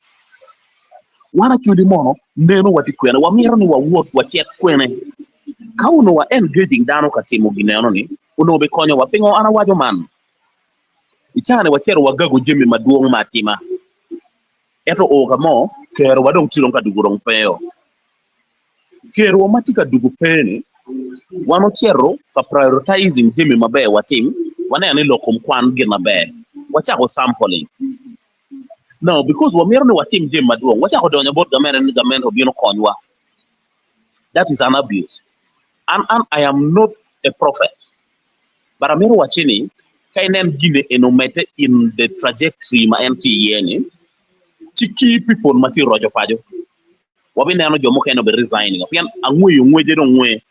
Wan acholi mono nenowa tye kwene? Wamito ni wawot wacit kwene? Ka onongo wa engaging dano ka timo gin eno-ni, onongo bikonyowa. Pingo an awaco man? I caa-ni wacito wagago jami madwong me atima, ento oo ka mo kerowa dong tye dong ka dugo dong pe-o. Kerowa ma tye ka dugo pe-ni, wan ocito ka prioritizing jami maber watim, waneno ni lok kom kwan gin maber, wacako sampling. Now because wamito ni watim jami madwong, wacako donyo bot gamente ni gamente obin okonywa. That is an abuse. An an I am not a prophet. But amito wacci ni, ka inen gine eni omedde in the trajectory ma en tye iye ni, ci key people ma tye roco paco, wabineno jo mukene obi resigning pien angweyo ngwece dong ngwe,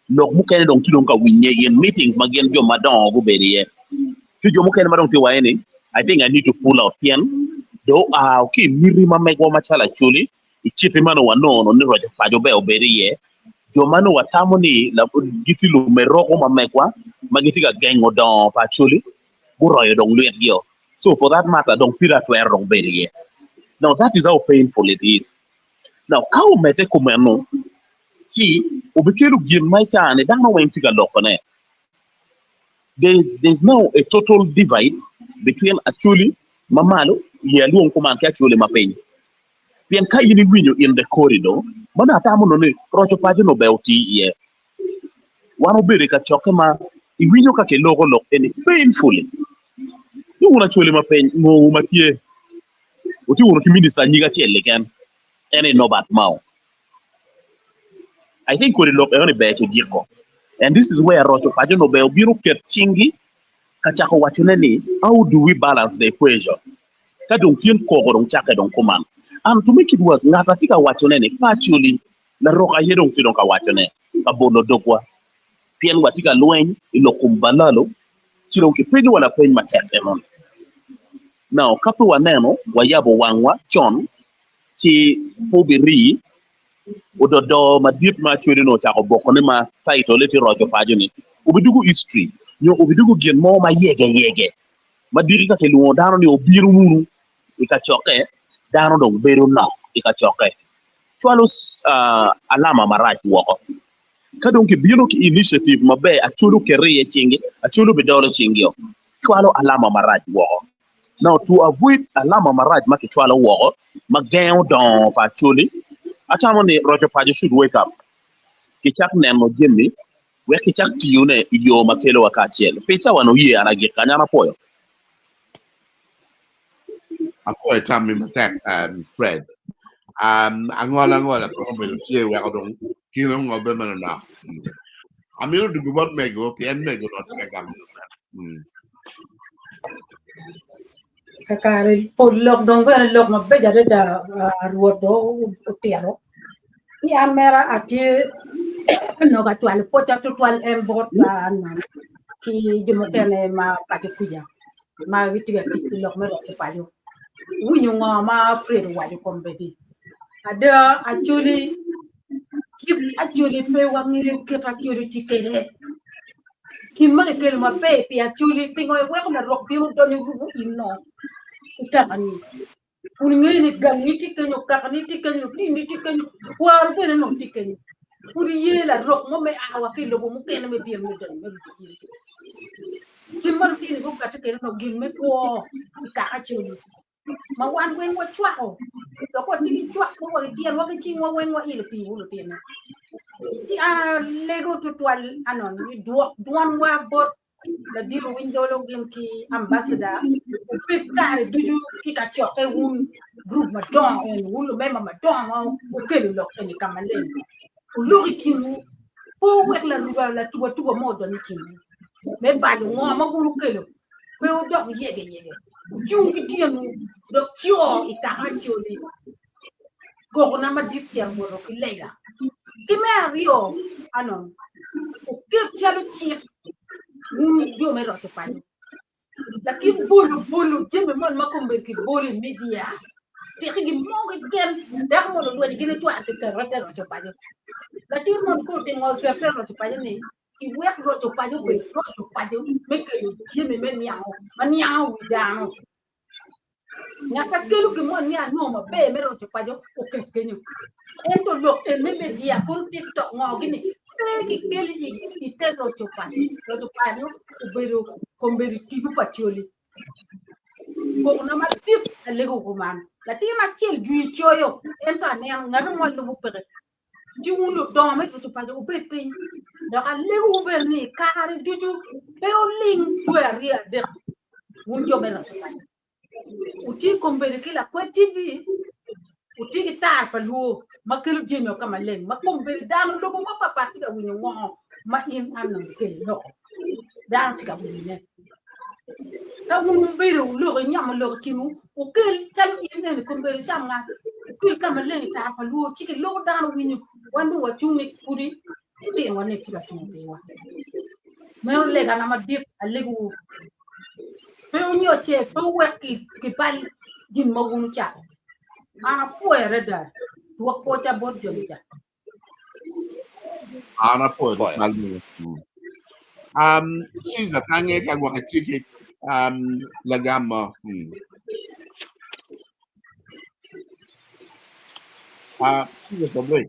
lok mukene dong tye dong ka winye in meetings ma gin jo madongo gubedo iye. Tye jo mukene ma dong tye waye ni, I think I need to pull out pien dong oa ki i miti ma megwa macalo Acholi I kite ma nongo wanono ni roco paco ber obed iye, jo ma nongo watamo ni gitye lumeroko ma megwa ma gitye ka gengo dongo pa Acholi guroyo dong lwitgio. So for that matter dong pire atwero dong bedo iye. Now that is how painful it is. Now ka omedde kumeno ci obikelo gin ma i caa-ni dano weng tye ka lokone. There is, there is now a total divide between Acholi ma malo, ye alwong kuman, ki Acholi ma piny. Pien ka in iwinyo in the corridor, mano atamo nongo ni roco paco nongo ber oti iye. Wan obedo i kacokke ma iwinyo ka kiloko lok eni painfully. Ni wun Acholi ma piny, ngo ma tye? Wutye wunu ki minister nyig acel keken, en aye Norbert Mao. I think kodi lok eno ni ber kigiko. And this is where roco paco nongo ber obino oket cingi ka cako wacone ni how do we balance the equation? Ka dong tyen koko dong cakke dong kuman. And to make it worse, ngat atye ka wacone ni pe Acholi, larok aye dong tye dong ka wacone ka bolo dogwa. Pien watye ka lweny i lok kom balalo, ci dong kipenyowa lapeny matek enoni. Now, ka pe waneno, wayabo wangwa con, ci pe obirii ododo madit ma Acholi onongo ocako bokone ma title tye roco paco-ni, obidugo history nyo obidugo gin mo ma yege yege. Ma diki ka kilwongo dano ni obino wunu i kacokke, dano dong bedo nok i kacokke. Cwalo alama marac woko. Ka dong kibino ki initiative maber, Acholi oketo iye cingi, Acholi obidolo cingio. Cwalo alama marac woko. Now to avoid alama marac ma kicwalo woko ma gengo dongo pa Acholi, atamo ni roco paco should wake up kicak neno jami wek kicak tiyone i yo ma kelowa kacel. Pi cawa ni oye an agik kany, an apwoyo. Apwoyo tammi matek Fred. Um, angola angola pe obedo tye weko dong kine ongobbe manonok. Amito dugo bot mego pien mego no tye ka gamo. Kakare pol lok dong bene lok mabeco adada Rwot dong otito. Ni an mera atye onongo acwalo pwoca tutwal en bot ki jo mukene ma paco kuca ma gitye ka tic ki lok me roco paco. Iwinyo ngo ma Fred owaco kombeddi? Ada Acholi kit Acholi pe wangeyo kit Acholi tye kwede. Gin ma kikelo maber pi Acholi pingo iweko larok bino donyo rubo in no ki kakani? Kun ingeyo ni gangi tye kenyo, kakani tye kenyo, lutini tye kenyo, kwaro bene nongo tye kenyo. Pud iye larok mo me a wa ki i lobo mukene me bino me donyo me rubo in. Kit ma lutini gukati kwede onongo gin me kwo i kaka Acholi ma wan weng wacwako dok watye ki cwak mo wa ki tyenwa ki cingwa weng wailo piwu lutino. Ci an alego tutwal anon ni dwok dwonwa bot ladit Owiny Dolo gin ki ambassador obed kare ducu ki kacokke wun group madongo en wun lumemba madongo ma wukelo lok eni ka maleng wulok i kinwu pe wuwek laruba latubatuba mo odony i kinwu me balo ngo ma wun wukelo pe wudok yege yege wucung ki tyenwu dok co i kaka Acholi kokona madit tyen woto ki lega. Ki me aryo, anon, wuket calo cik wun jo me roco paco. Lakin bolo bolo jami moni ma kombeddi kibolo i media tiki gin mo keken dako mono olwenyo gin ecwaro kiketo te roco paco. Latin moni ka otingo oketo te roco paco ni iwek roco paco obed roco paco me kelo jami me niango ma niango wi dano. Ngat ma kelo gin moni ni anongo maber me roco paco oket kenyo. Ento lok en me media kono tiktok ngo gini pe kikelo i te roco paco. Roco paco obedo kombeddi tipo pa coli. Kokona madit alego kuman. Latin acel jwi coyo ento aneno ngat mo lubo peke. Ci wun ludongo me roco paco wubed piny dok alegowu bene ni kare ducu pe wuling dwe aryo adek wun jo me roco paco. Wutye kombeddi ki lakwed TV, wutye ki tar pa lwor ma kelo jami ka maleng ma kombeddi dano lobo mapapat tye ka winyo ngo ma in an kelo iloko dano tye ka winyone. Ka wun wubedo wuloko inyamo lok i kinwu, wukel calo in eni kombeddi icam ngat, wukel ka maleng i tar pa lwor ci kiloko dano winyo wan dong wacung ni kudi litinowa ni tye ka cung piwa. Meno legana madit alegowu pe wunyoce pe wuwek kibal gin ma wun wucako. An apwoyo adada dwok pwoca bot joni ca. An apwoyo tutwal bene. Um, Caesar ka ange ka gwok itye ki um, lagam mo. Caesar Kabwe.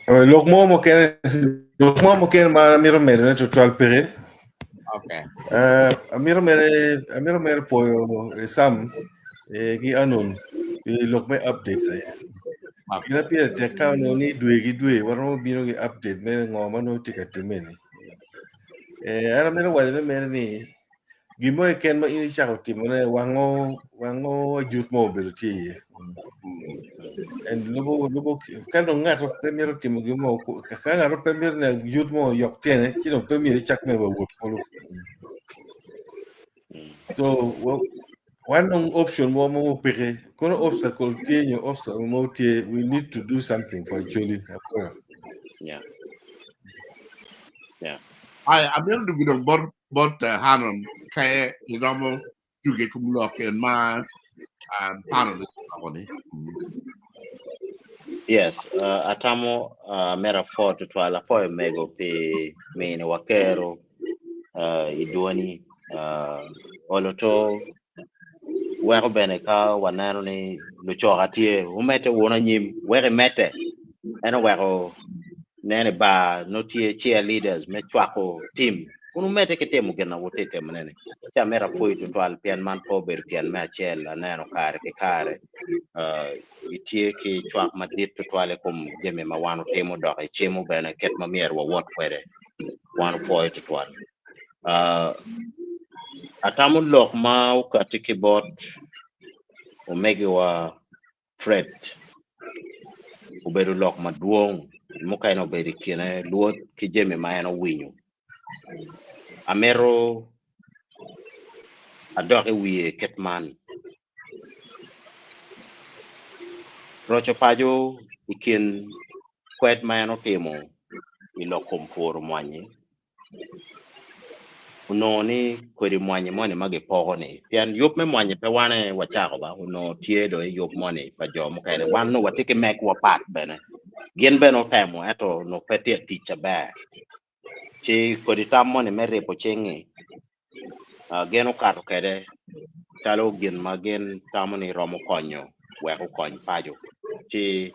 Lok mo mukene lok mo mukene ma amito medone tutwal peke. Okay. Amito mere amito mere pwoyo Sam ki Anon pi lok me updates aye. Gin pire tek ka onongo ni dwe ki dwe waromo bino ki update me ngo ma nongo tye ka timme ni. An amito waco ne mere ni gin mo keken ma in icako timone wango wango ajut mo obedo tye iye. And lubo lubo ka dong ng'ato pe mito timo gin mo ka ng'ato pe mito ni ajut mo oyok tyene ci dong pe myero icak mere wa wot kulu. So wan dong option mo mo peke kono obstacle tye nyo obstacle mo tye we need to do something for Acholi. Apoyo. Yeah. Yeah. Ai, amito dugu dong bot bot Hanon ka iromo tuge kom lok en ma panelist oloko-ni. Yes, atamo mera apwo tutwal apwoyo mego pi miniwa kero i dwoni olo to weko bene ka waneno ni lucoka tye wumedde wunu anyim wek imedde en oweko nene i bar nongo tye chair leaders me cwako team kun wumedde ki timo gin na wutye ka timone ni ci amito apwoyi tutwal pien man pe obedo tyen me acel aneno kare ki kare itye ki cwak madit tutwal i kom jami ma wan otimo dok icimo bene kit ma myero wawot kwede wan opwoyo tutwal. Atamo lok ma okatti ki bot omegiwa Fred obedo lok madwong mukene obedo i kine lwod ki jami ma en owinyo. Amito adok i wiye kit man, roco paco i kin kwed ma en otimo i lok kom puro mwanyi Onongo ni kodi mwanyi moni ma gipoko-ni, pien yub me mwanyi pe wan aye wacako ba, onongo tye dong i yub moni pa jo mukene. Wan nongo watye ki megwa pat bene, gin bene otemo ento onongo pe tye ka tic aber. Ci kodi tam moni me ribo cing-ngi gin okato kwede calo gin ma gin tamo ni romo konyo wek okony paco. Ci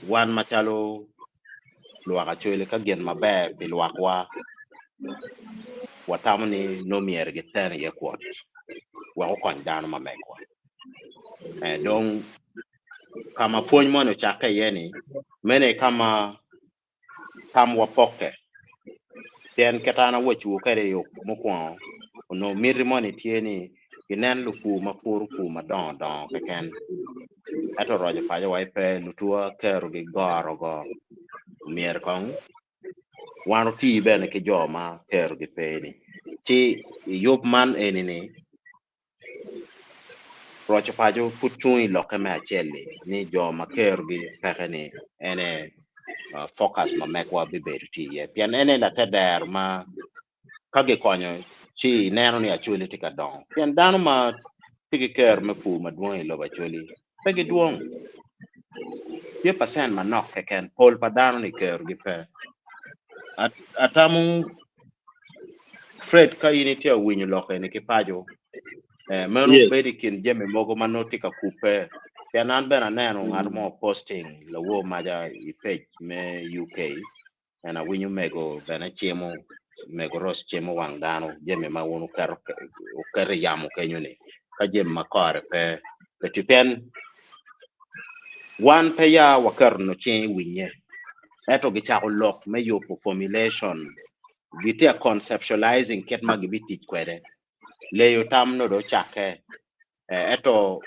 wan macalo. Lwak Acholi ka gin maber pi lwakwa watamo ni nongo myero giten iye kwot wek okony dano ma megwa. Dong ka ma pwony moni ocakke iye ni meno aye ka ma tamwa pokke pien kit an awacciwu kwede i mukwongo onongo miti moni tye ni ginen lupur ma puro pur madongo dongo keken ento roco paco wa pe lutuwa kerogi goro go myero kong wan oti bene ki jo ma kerogi pe ni ci i yub man eni ni Roco paco pud cung i lokke me acel-li ni jo ma kerogi peke ni ene focus ma megwa bibedo tye iye pien ene latedero ma ka gikonyo ci ineno ni Acholi tye ka dongo pien dano ma tye ki kero me pur madwong i lobo Acholi pe gidwong tye pacent manok keken pol pa dano ni kerogi pe. Atamo Fred ka in itye ka winyo lok eni ki paco eh, meno Yes. bedo i kin jami mogo ma nongo tye ka kubbe pien an bene aneno ngat mo posting lawor maca i page me UK en awinyo mego bene cimo mego Rose cimo wang dano jami ma wun wuketo wuketo i yamo kenyo ni ka jami ma kore pe pe tye pien wan pe ya waketo no cing i winye ento gicako lok me yubo formulation gitye ka conceptualizing kit ma gibitic kwede leyo tam no dong ocakke ento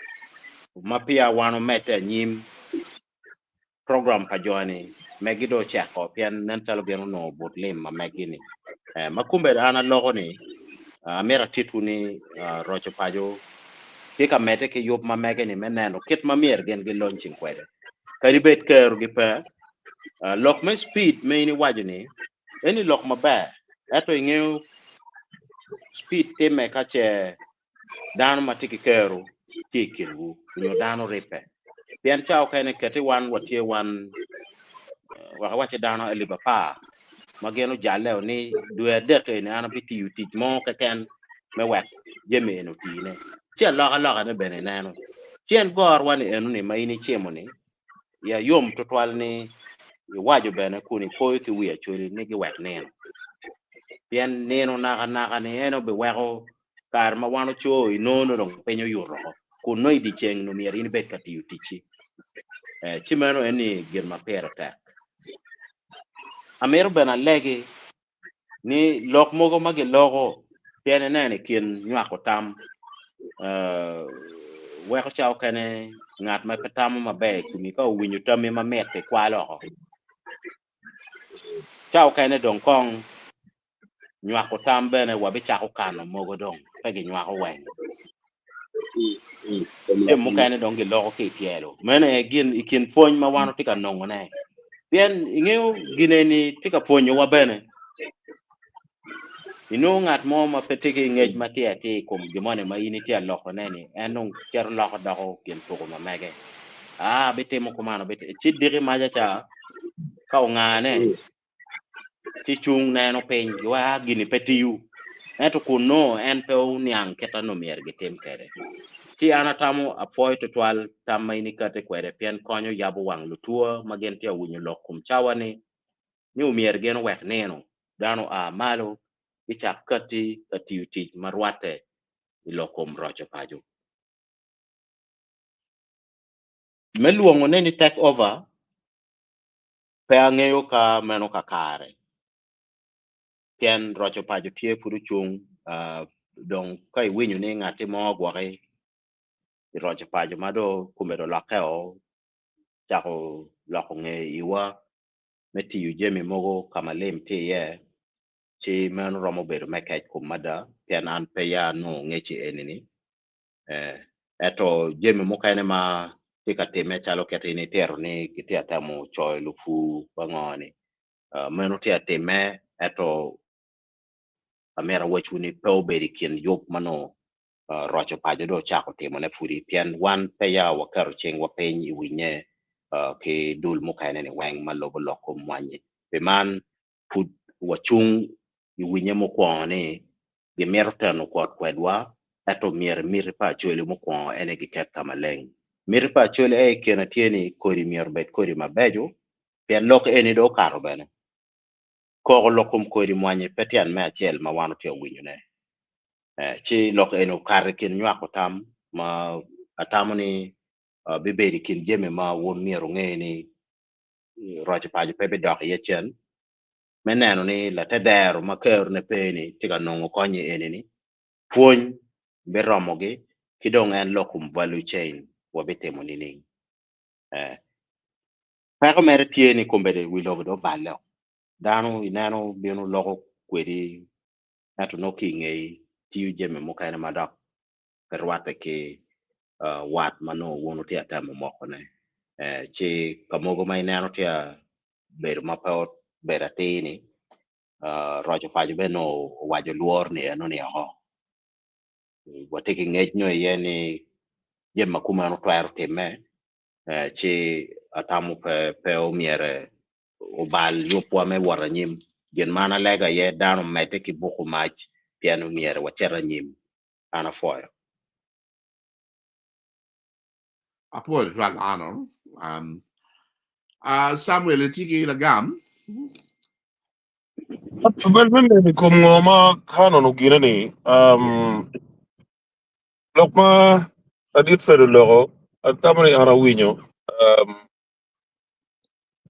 ma peya wan omedde anyim program pa jo-ni megi dong oceko pien nen calo gin onongo but lim ma megi-ni ma kombeddi an aloko ni amito atitwu ni roco paco tye ka medde ki yub ma mege-ni me neno kit ma myero gin giloncing kwede kadi bed kerogi pe lok me speed ma in iwaco-ni eni lok maber ento ingeyo speed timme ka ce dano ma tye ki kero tye i kinwu nyo dano ribbe pien ca okene keti wan watye wan wek awacci dano alip apar ma gin ojalle ni dwe adek eni an abitiyo tic mo keken me wek jami eni otine ci alokaloka-ne bene ineno ci en gorwa ni enoni ma in icimo-ni iya yom tutwal ni iwaco bene kun ipoyo ki wi Acholi ni giwek nino pien nino nakanaka ni en obiweko kare ma wan oco inongo nongo dong piny oyuto oko kun nongo i dyeceng nongo myero in ibed ka tiyo ticci ci meno en ni gin ma pire tek. Amito bene alegi ni lok mogo ma giloko pien ineno i kin nywako tam weko ca okene ngat ma pe tamo maber i komi ka owinyo tammi mamit-ti kwalo oko ca okene dong kong nywako tam bene wabicako kano mogo dong pe ginywako weng. Jami mukene dong giloko ki i tyelo. Meno aye gin i kin pwony ma wan watye ka nongone. Pien ingeyo gin eni tye ka pwonyowa bene. Inongo ngat mo ma pe tye ki ngec ma tye atir i kom gin moni ma in itye ka lokone-ni, en dong cito loko doko gin tuko ma mege. Aa, abitimo kuman, abitimo, ci diki maca ca ka ongane, ci cung neno piny giwaco a gini pe tiyo ento kun nongo en pe oniang kit ma nongo myero gitim kwede ci an atamo apwoyo tutwal tam ma in ikati kwede pien konyo yabo wang lutuwa ma gin tye ka winyo lok kom cawa ni ni omyero gin owek nino dano oa malo gicak kati ka tiyo tic ma rwatte i lok kom roco paco. Me lwongone ni take over Pe angeyo ka meno kakare, pien roco paco tye pud ocung dong ka iwinyo ni ngatti mo gwoki i roco paco ma dong kome dong olokke o cako loko nge iwa me tiyo jami mogo ka ma lim tye iye ci meno romo bedo me kec kom mada pien an pe ya anongo ngec eni-ni. Ento jami mukene ma tye ka timme calo kit in itito ni kitye ka temo coyo lupur pa ngo-ni, meno tye ka timme ento amito awacwu ni pe obedo i kin yub ma nongo roco paco dong ocako timone pudi pien wan peya waketo cingwa piny i winye ki dul mukene-ni weng ma lubo lok kom mwanyi. Pi man pud wacung i winye mukwongo ni gimito teno kwot kwedwa, ento myero miti pa Acholi mukwongo en aye giket ka maleng. Miti pa Acholi aye i kine tye ni kodi myero obed kodi mabeco. Pien lok eni dong okato bene. Koko lok kom kodi mwanyi pe tyen me acel ma wan watye ka winyone. Ci lok eni okato i kin nywako tam ma atamo ni bibedo i kin jami ma wun myero wunge ni roco paco pe bidok iye cen me neno ni latedero ma kerone pe-ni tye ka nongo kony i eni-ni, pwony biromogi ki dong en lok kom value chain wabitimo nining? Peko mere tye ni kombeddi wi lobo dong oballe-o. Dano ineno bino loko kwedi ento nongo ki i ngeyi tiyo jami mukene ma dok pe rwatte ki wat ma nongo wun wutye ka temo mokone. Ci ka mogo ma ineno tye ka bedo ma pe obedo atir-ni, roco paco bene nongo owaco lworo ni enoni oko. Watye ki ngec nyo iye ni jami ma kumeno twero timme, ci atamo pe omyere obal yubwa me wot anyim. Gin ma an alego aye dano omedde ki buko mac pien omyere wacit anyim. An apwoyo. Apwoyo tutwal Arnold. Um, uh, Samuel itye ki lagam? Wel me medo i kom ngo ma Canon ogine ni, um, lok ma ladit Fred oloko, atamo ni an awinyo. Um,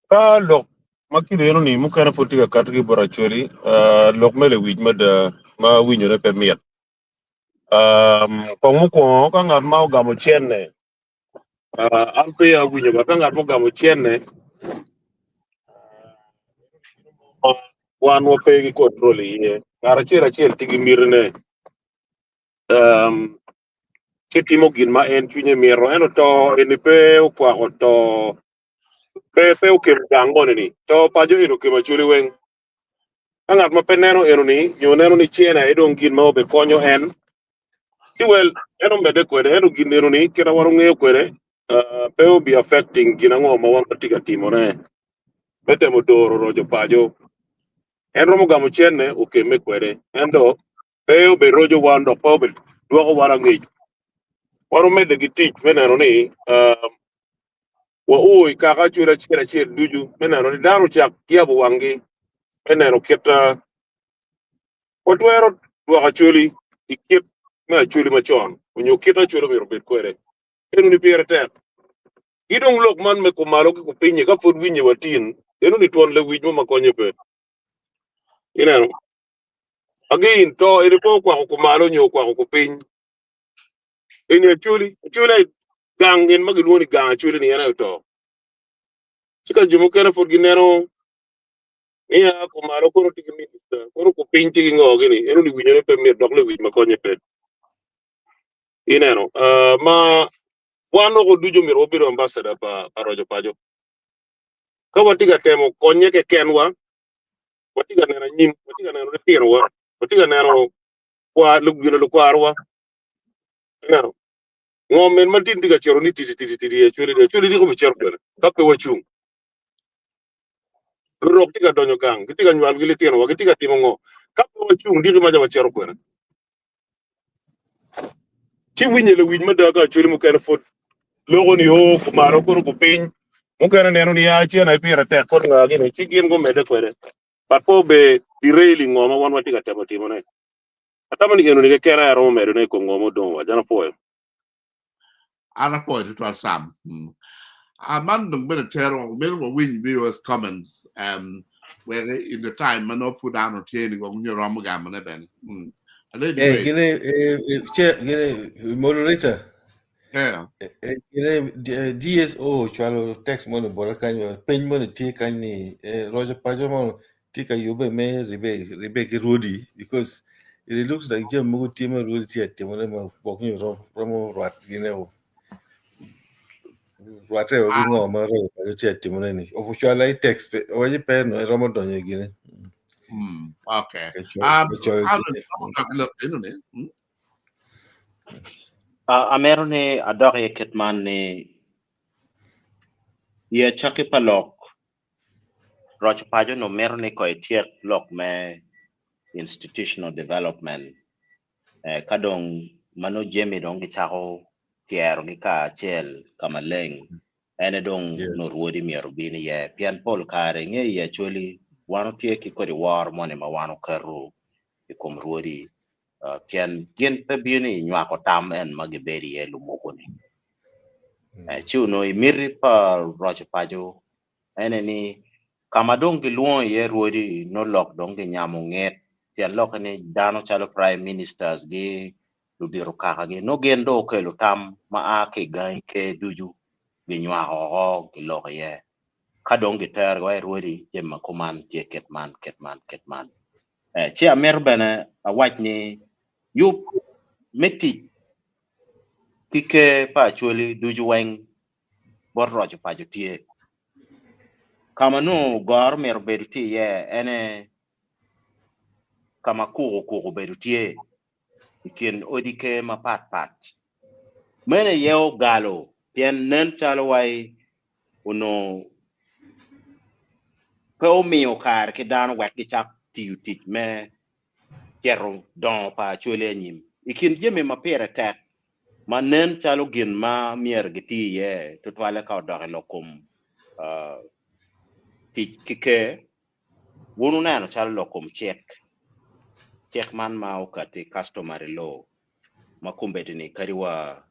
ka lok ma kileno ni mukene pud tye ka kati ki bot Acholi, uh, lok me lewic mada ma winyone pe mit. Um, kong mukwongo ka ngat ma ogamo cene, uh, an pe awinyo ba ka ngat ma ogamo cene, ma wan wape ki control iye. Ngat acel acel tye ki mitine. Um, ci timo gin ma en cwinye mito. Ento to eni pe okwako to pe pe okelo gang moni ni to paco eni okemo Acholi weng. Ka ngat ma pe neno eno ni nyo neno ni cene aye dong gin ma obekonyo en, ci wel en omedde kwede. Ento gin eno ni kit ma wan ongeyo kwede uh, pe obi affecting gin ango ma wan watye ka timone me temo doro roco paco. En romo gamo cene okemme kwede ento pe oberoco wan dok pe obedwoko wan angec. Wan omedde ki tic me neno ni uh, wao i kaka acwele acel acel ducu me neno ni dano ocak yabo wanggi me neno kit uh, watwero dwoko acweli i kit me acweli macon onyo kit acweli omyero obed kwede. Eno ni pire tek. Ki dong lok man me kumalo ki kupinye ka pud winye watin, eno ni twon lewic mo ma konye pe. Ineno? Again, to eni pe okwako kumalo nyo okwako kupiny. Eni acwali, acwali aye gang gin ma gilwongo ni gang acwali ni en aye oto. Ci ka jo mukene pud gineno ni a kumalo kono tye ki minista, kono kupiny tye ki ngo gini, eno ni winyone pe mit dok lewic ma konye pe. Ineno, uh, ma wan oko ducu myero wabedo ambassador pa, pa roco paco. Ka watye ka temo konye kekenwa, watye ka neno anyim, watye ka neno litinowa, watye ka neno kwa gino lukwarowa. Ineno, ngo men ma tin tye ka cito ni tidi tidi tidi acwali di acwali diko bicito kwede ka pe wacung. Lurok tye ka donyo gang, gitye ka nywalo ki litinowa, gitye ka timo ngo ka pe wacung diki maca wacito kwede. Ci winye lewic mada ka acwali mukene pud loko ni o kumalo kono kupiny mukene neno ni a cen aye pire tek kod nga gini ci gin gumedde kwede but pe obe derailing ngo ma wan watye ka temo timone. Atamo ni eno ni keken aye aromo medone i kom ngo ma odong wa. Jan apwoyo. An apwoyo tutwal Sam. Mm. Ah, man dong bene tero meno wawiny viewers comments um, wek in the time ma nongo pud dano tye ni gwok nyo romo gamone bene. Mm. A Lady Eh, Grace. gine, eh, eh, chair, gine, moderator. Yeah. Eh, eh, gine, DSO ocwalo text moni bota kany, peny moni tye kany ni, eh, roco paco mo tye ka yubbe me ribe, ribe ki Rwodi, because it looks like jami mogo tye ma Rwodi tye ka timone ma gwok nyo romo rwat gine o. Rwatte o ki ngo ma roco paco tye ka timone ni. Ocwalo i text, pe, owaco pe no romo donyo i gine. Okay. Ka coyo, ka coyo Alan, gine. look, eno ni. Amito ni adok iye kit man ni i acakki pa lok roco paco no mito ni ko ityek lok me institutional development ka dong ma nongo jami dong gicako tyerogi kacel ka maleng. Ene dong nongo rwodi myero obin iye pien pol kare inge i Acholi wan otye ki kodi woro moni ma wan oketo i kom rwodi pien gin pe bino i nywako tam en ma gibedo iye lumuku-ni. Ci onongo i miti pa roco paco ene ni ka ma dong gilwongo iye rwodi nongo lok dong ginyamo nget pien lokke ni dano calo prime ministers gi ludito kakagi nongo gin dong okelo tam ma a ki i gangi ker ducu ginywako oko giloko iye ka dong gitero wa i rwodi jami ma kuman tye kit man kit man kit man. Ci amito bene awac ni yub me tic ki ker pa Acholi ducu weng bot roco paco tye. Ka ma nongo goro myero bedo tye iye ene ka ma kuku kuku bedo tye i kin odi ker mapat pat. Meno aye ogalo pien nen calo wai onongo pe omiyo kare ki dano wek gicak tiyo tic me cito dongo pa Acholi anyim. I kin jami ma pire tek ma nen calo gin ma myero giti iye tutwalle ka odok i lok kom tic ki ker, wun wuneno calo lok kom cik, cik man ma okatti, customary law, ma kombeddi-ni kadi wa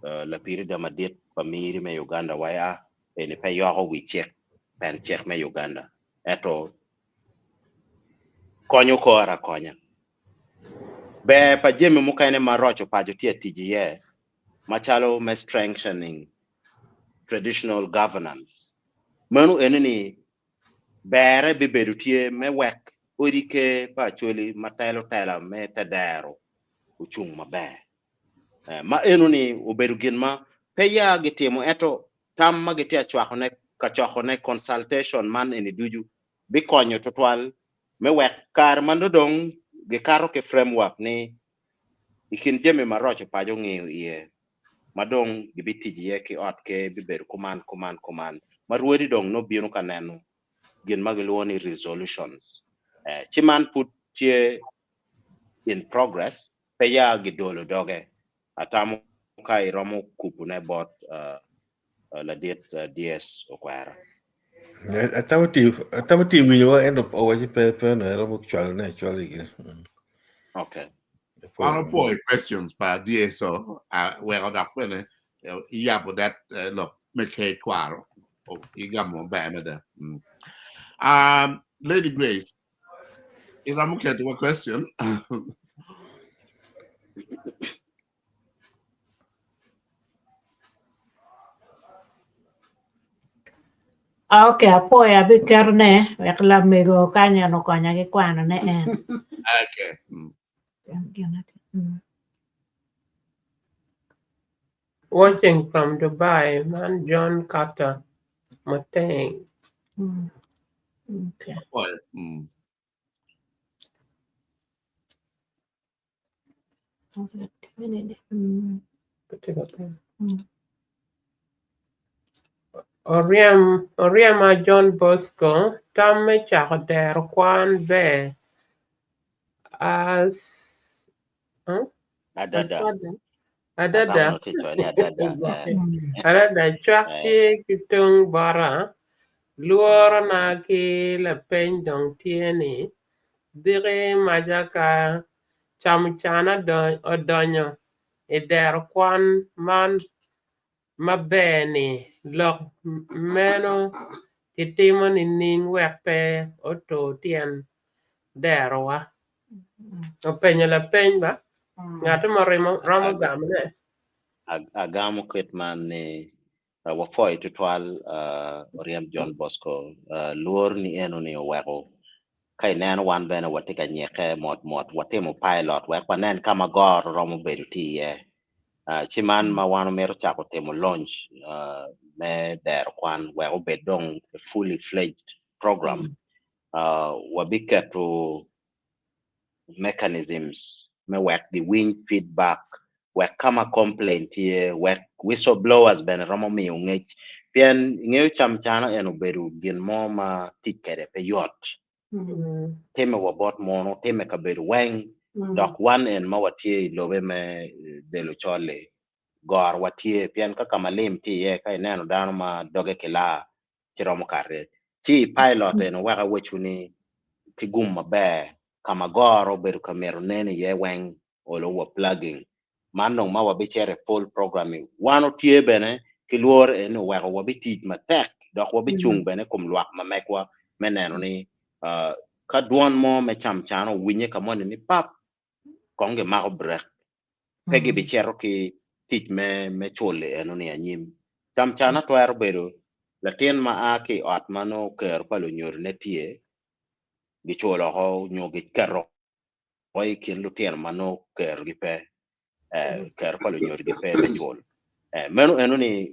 lapirida madit pa miri me Uganda wa ya eni pe yoko wi cik pen cik me Uganda ento konyo kore akonya. Ber pa jami mukene ma roco paco tye ka tic iye macalo me strengthening traditional governance meno eni ni berre bibedo tye me wek odi ker pa Acholi ma telo tela me tedero ocung maber. Ma enoni obedo gin ma pe ya gitimo ento tam ma gitye ka ka cokone consultation man eni ducu bikonyo tutwal me wek kare ma nongo dong gikato ki framework ni i kin jami ma roco paco ngiyo iye ma dong gibitic iye ki ot ker bibedo kuman kuman kuman ma rwodi dong nongo bino ka neno gin ma gilwongo ni resolutions ci man pud tye in progress pe ya gidolo doge atamo ka iromo kubune bot ladit DS Okwera. Atamo tye winyowa ento owaci pe pe onongo eromo cwalone acwala i gine. Okay. An opwoyo questions pa DSO weko dok bene iyabo that lok me ker twaro igamo maber mada. Lady Grace, iromo keto wa question. Ok, apwoyo abiketone wek lamego kany en okonya ki kwanone en. Okay. Watching from Dubai, man John Carter Moteng. Okay. Apwoyo. Oryema John Bosco tam me cako dero kwan ber adada cwak tye ki tung bota lworona ki lapeny dong tye ni diki maca ka Camucana odonyo i dero kwan man maber-ni, lok meno kitimo nining wek pe otur tyen derowa? Openyo lapeny ba? Ngat mo romo gamone? Agamo kit man ni wapwoyo tutwal Oryem John Bosco lworo ni eno-ni oweko ka ineno wan bene watye ka nyikke mot mot watimo pilot wek wanen ka ma goro romo bedo tye iye ci man ma wan omito cako timo launch me dero kwan wek obed dong a fully fledged program wabiketo mechanisms me wek giwiny feedback wek ka ma complaint tye wek whistleblowers bene romo miyo ngec pien ingeyo camcana en obedo gin mo ma tic kwede pe yot time wa bot muno time kabedo weng dok wan en ma watye i lobe me delo col-li. gorowa tye pien ka ka ma lim tye iye ka ineno dano ma doge kilaa ci romo kati. Ci i pilot eno wek awecwu ni ki gum maber ka ma goro obedo ka mito nen iye weng olo wa plugging man dong ma wabicito i full programming wan otye bene ki lworo eni oweko wabitic matek dok wabicung bene i kom lwak ma megwa me neno ni uh, ka dwon mo me camcan owinye ka moni ni pap kong gimako brek pe gibicito ki tic me me cul eno ni anyim. Camcana twero bedo latin ma a ki i ot ma nongo kero pa lunyodone tye, giculo oko nyo giketo oko i kin lutino ma nongo kerogi pe, eh, kero pa lunyodogi pe me cul. Eh, meno eno ni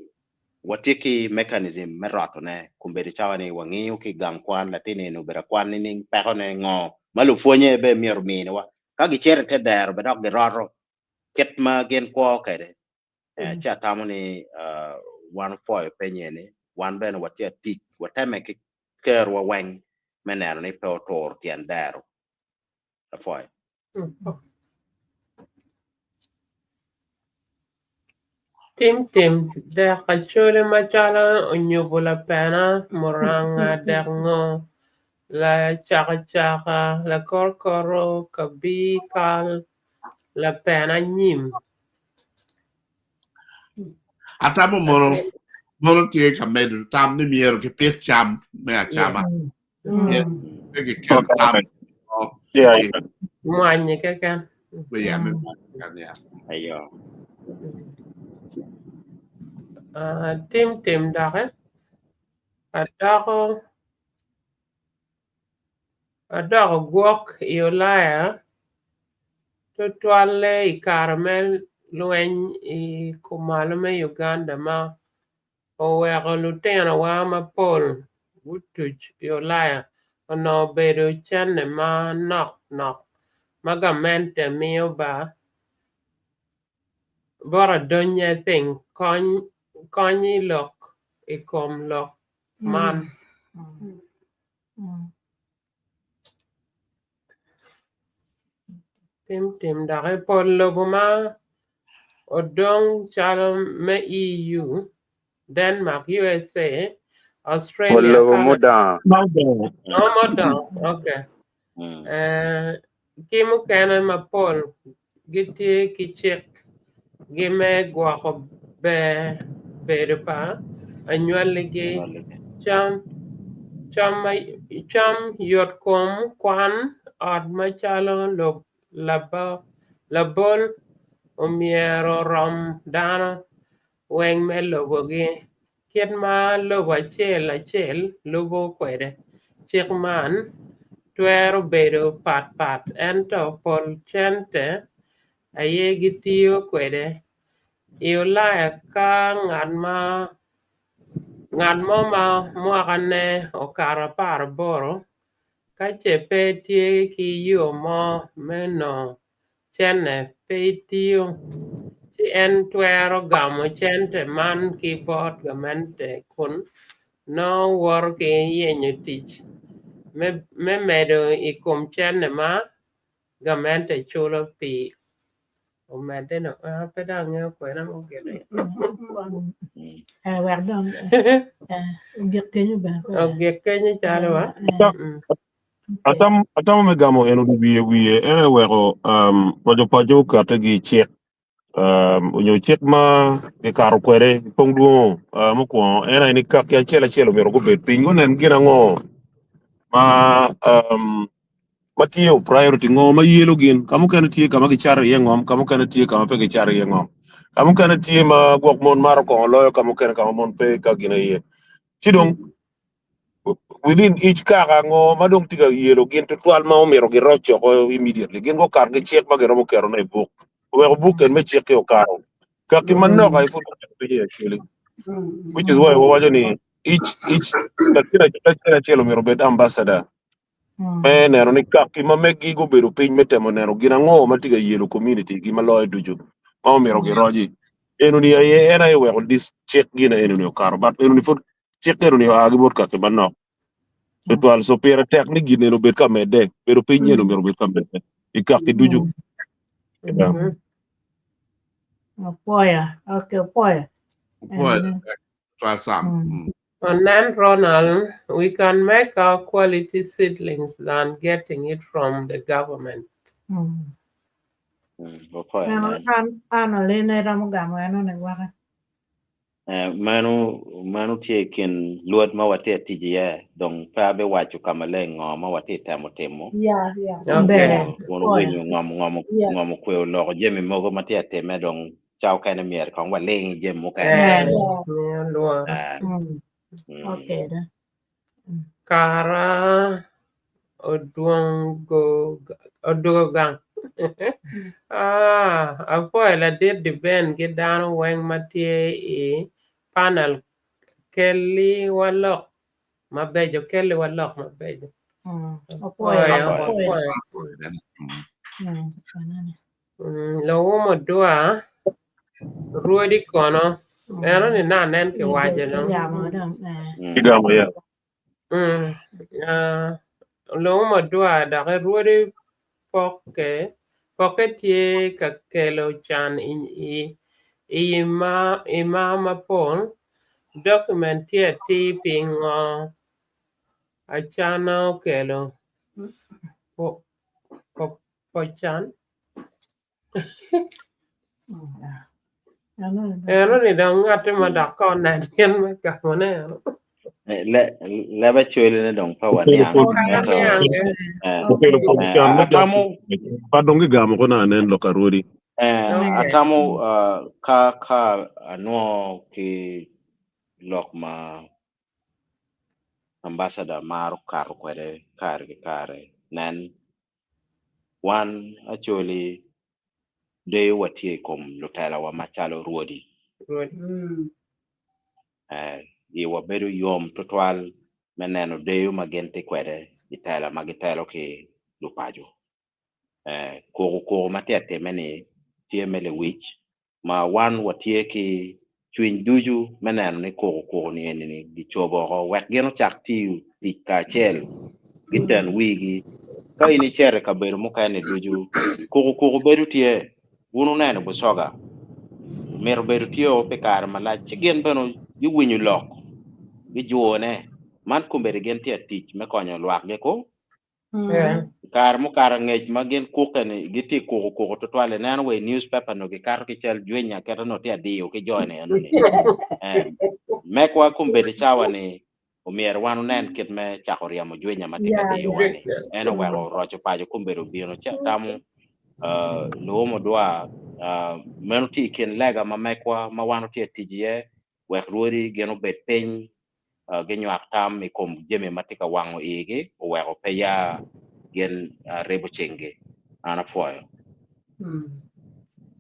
watye ki mechanism me rotone kombeddi cawa ni wangiyo ki gang kwan latin eni obedo akwan nining pekone ngo ma lupwonye be myero ominiwa ka gicito i te dero be dok giroto kit ma gin kwo kwede. Eh, ci atamo ni uh, wan opwoyo peny eni, wan bene watye atic, wateme ki kerwa weng me neno ni pe otur tyen dero. Apwoyo. Tim tim dek acholi macalo onyubo lapena muranga dek ngo lacakacaka lakorokoro kabir kal lapena nyim. Atamo mono mono tye ka medo tam ni myero kipit cam me acama. Myero pe giket tam mo Yeah. Mwanyi keken. me me mwanyi keken, yeah. Ayo. Ah, tim tim doki adoko Adoko gwok i Ulaya, tutwalle i kare me lweny i kumalo me Uganda ma oweko lutinowa mapol gutuc i Ulaya, onongo obedo cente manok nok ma gamente miyo bot adonye piny kony i lok i kom lok man. Tim tim dok i pol lobo ma odong calo me EU, Denmark, USA, Pol Australia, lobo Canada. mudongo. Oh, mudongo. Okay. Eh, ki mukene mapol gitye ki cik gi me gwoko ber bedo pa anywaligi, cam, cam, yotkom, kwan, ot macalo labol omyero orom dano weng me lobogi. Kit ma lobo acel acel lubo kwede cik man twero bedo patpat, ento pol cente aye gitiyo kwede. I Ulaya, ka ngat mo ma mwakane okato 18, ka ce pe tye ki yo mo me nongo cente pe tiyo, ci en twero gamo cente man ki bot gamente kun nongo woto ki yenyo tic me medo i kom cente ma gamente culo pi omedde-nu. Pe dong angeyo kwena mugik. Wek dong ogik kenyo bene. Ogik kenyo calo wa. Atam atamo me gamo en odi wiye wiye en aye weko um, paco paco okate gi cik um, onyo cik ma kikato kwede pong dwongo uh, mukwongo en aye ni kaki acel acel omyero gubed piny gunen gin ango ma um, ma tye o priority ngo ma yelo gin ka mukene tye ka ma gicato iye ngom ka mukene tye ka ma pe gicato iye ngom ka mukene tye ma gwok mon maro kongo loyo ka mukene ka ma mon pe ka gin iye ci dong within each kaka ngo ma dong tye ka yelo gin tutwal ma omyero giroc oko immediately gin gukato ki cik ma giromo ketone i buk oweko buk en me cik-ki okato kaki manok aye pud oketo piny actually which is why wawaco ni each each latin acel acel omyero obed ambassador me neno ni kaki ma meggi gubedo piny me temo neno gin ango ma tye ka yelo community gi ma loyo ducu ma omyero giroci enoni aye en aye oweko this cik gin enoni okato but enoni pud cik enoni oa ki bot kaki manok tutwal so pire tek ni gin eno obed ka medde bedo piny eno myero obed ka medde i kaki ducu yeah. Opwoyo. Okay, opwoyo. Opwoyo En, twal Sam. mm. And then, Ronald, we can make our quality seedlings than getting it from the government. Opwoyo Meno nen. an an olene romo gamo eno ni gwaka. Meno meno tye i kin lwod ma watye ka tic iye dong pe abiwaco ka maleng ngo ma watye ka temo timo. Yeah. Okay. Ber. Wun Opwoyo. wuwinyo ngom ngom Yeah. ngom okwe oloko jami mogo ma tye ka timme dong ca okene myero kong waling i jami mukene. Eh, Ber. Yeah. miyo lworo. Eh, Okay. Da. Kara odwongo odwogo gang. Ah, apwoyo ladit Diben ki dano weng ma tye i panel kelli wa lok mabeco kelli wa lok mabeco. Opwoyo. Apwoyo, Opwoyo. apwoyo. Anene. Luwum odwa rwodi kono eno ni na nen kiwaco no. Gamo dong. Eh. Kigamo ya. Ah, luwum odwa dok rwodi poke poke tye ka kelo can i i ma i ma mapol document tye atir pingo acana okelo po po pocan Eno ni dong. eno ni dong ngati ma dok ko nen gin me gamone eno Leba cwele ne dong pe waniang Okelo Kara ento niange eh, okelo Okay. pok eh, can me atamo pa dong gigamo ko na nen lok arwodi. okay atamo ka ka anwo ki lok ma ambassador maro kato kwede kare ki kare nen wan actually deyo watye i kom lutelawa macalo rwodi rwodi Iwa bedo yom tutwal me neno deyo ma gin tye kwede i tela ma gitelo ki lupaco. Kuku kuku ma tye atime ni tye me lewic ma wan watye ki cwiny ducu me neno ni kuku kuku ni eni ni gicobo oko wek gin ocak tiyo tic kacel giten wigi. Ka in icito i kabedo mukene ducu kuku kuku bedo tye wun wuneno Busoga mito bedo tye o pi kare malac ci gin bene giwinyo lok gijune man kombeddi gin tye tic me konyo lwakgi ko I kare mukato angec ma gin kukke ni gitye kuku kuku tutwal ineno wa i newspaper no gikato ki cal jwinya kete no tye adiyo ki jo ni eno ni mekwa kombeddi cawa ni omyero wan onen kit me cako ryemo jwinya ma tye ka diyo wa ni en oweko roco paco kombeddi obino ci atamo luom odwa meno tye i kin lega ma mekwa ma wan watye ka tic iye wek rwodi gin obed piny ginywak tam i kom jami ma tye ka wango igi oweko pe ya gin ribo cinggi. An apwoyo.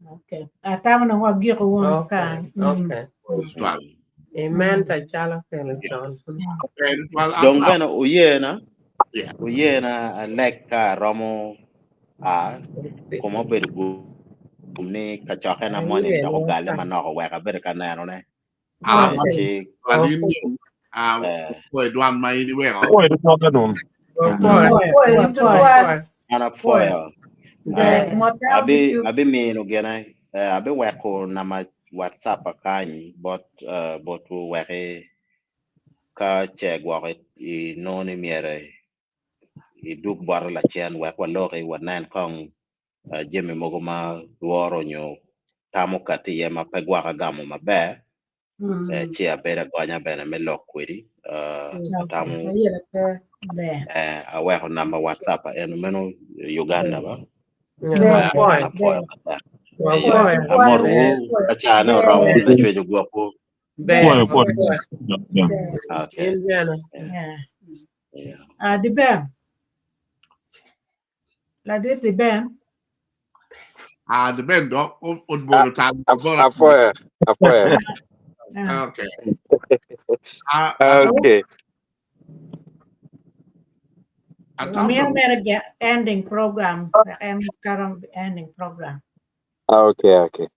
Okay. Atamo dong wagiko wunu Okay, kany. okay. Imenta calo kelo con. Dong bene oyena oyena alek ka aromo a koma obedo gum ni kacokkena moni dok ogalle manok oweko abedo ka nenone. Ci dwan ma in iweko. Apwoyo tutwal dong. Apwoyo tutwal. An apwoyo. Abi abimino gine abiweko namba WhatsApp akany bot botwu weki ka ce gwok inongo ni myero idug bota lacen wek waloki wanen kong jami mogo ma lworo nyo tam okatti iye ma pe gwok agamo maber ci abedo agonya bene me lok kwedi atamo aweko namba WhatsApp eno meno Uganda ba an apwoyo matek amotowu ka caa-ne oromo lacwec ogwokwu Apwoyo apwoyo. Okay. Yeah. Diben. Ladit Diben. Ah, Diben do odbolo tal. Apwoyo, apwoyo. Okay. Okay. Wamito mere ending program. En current ending program. Okay, okay.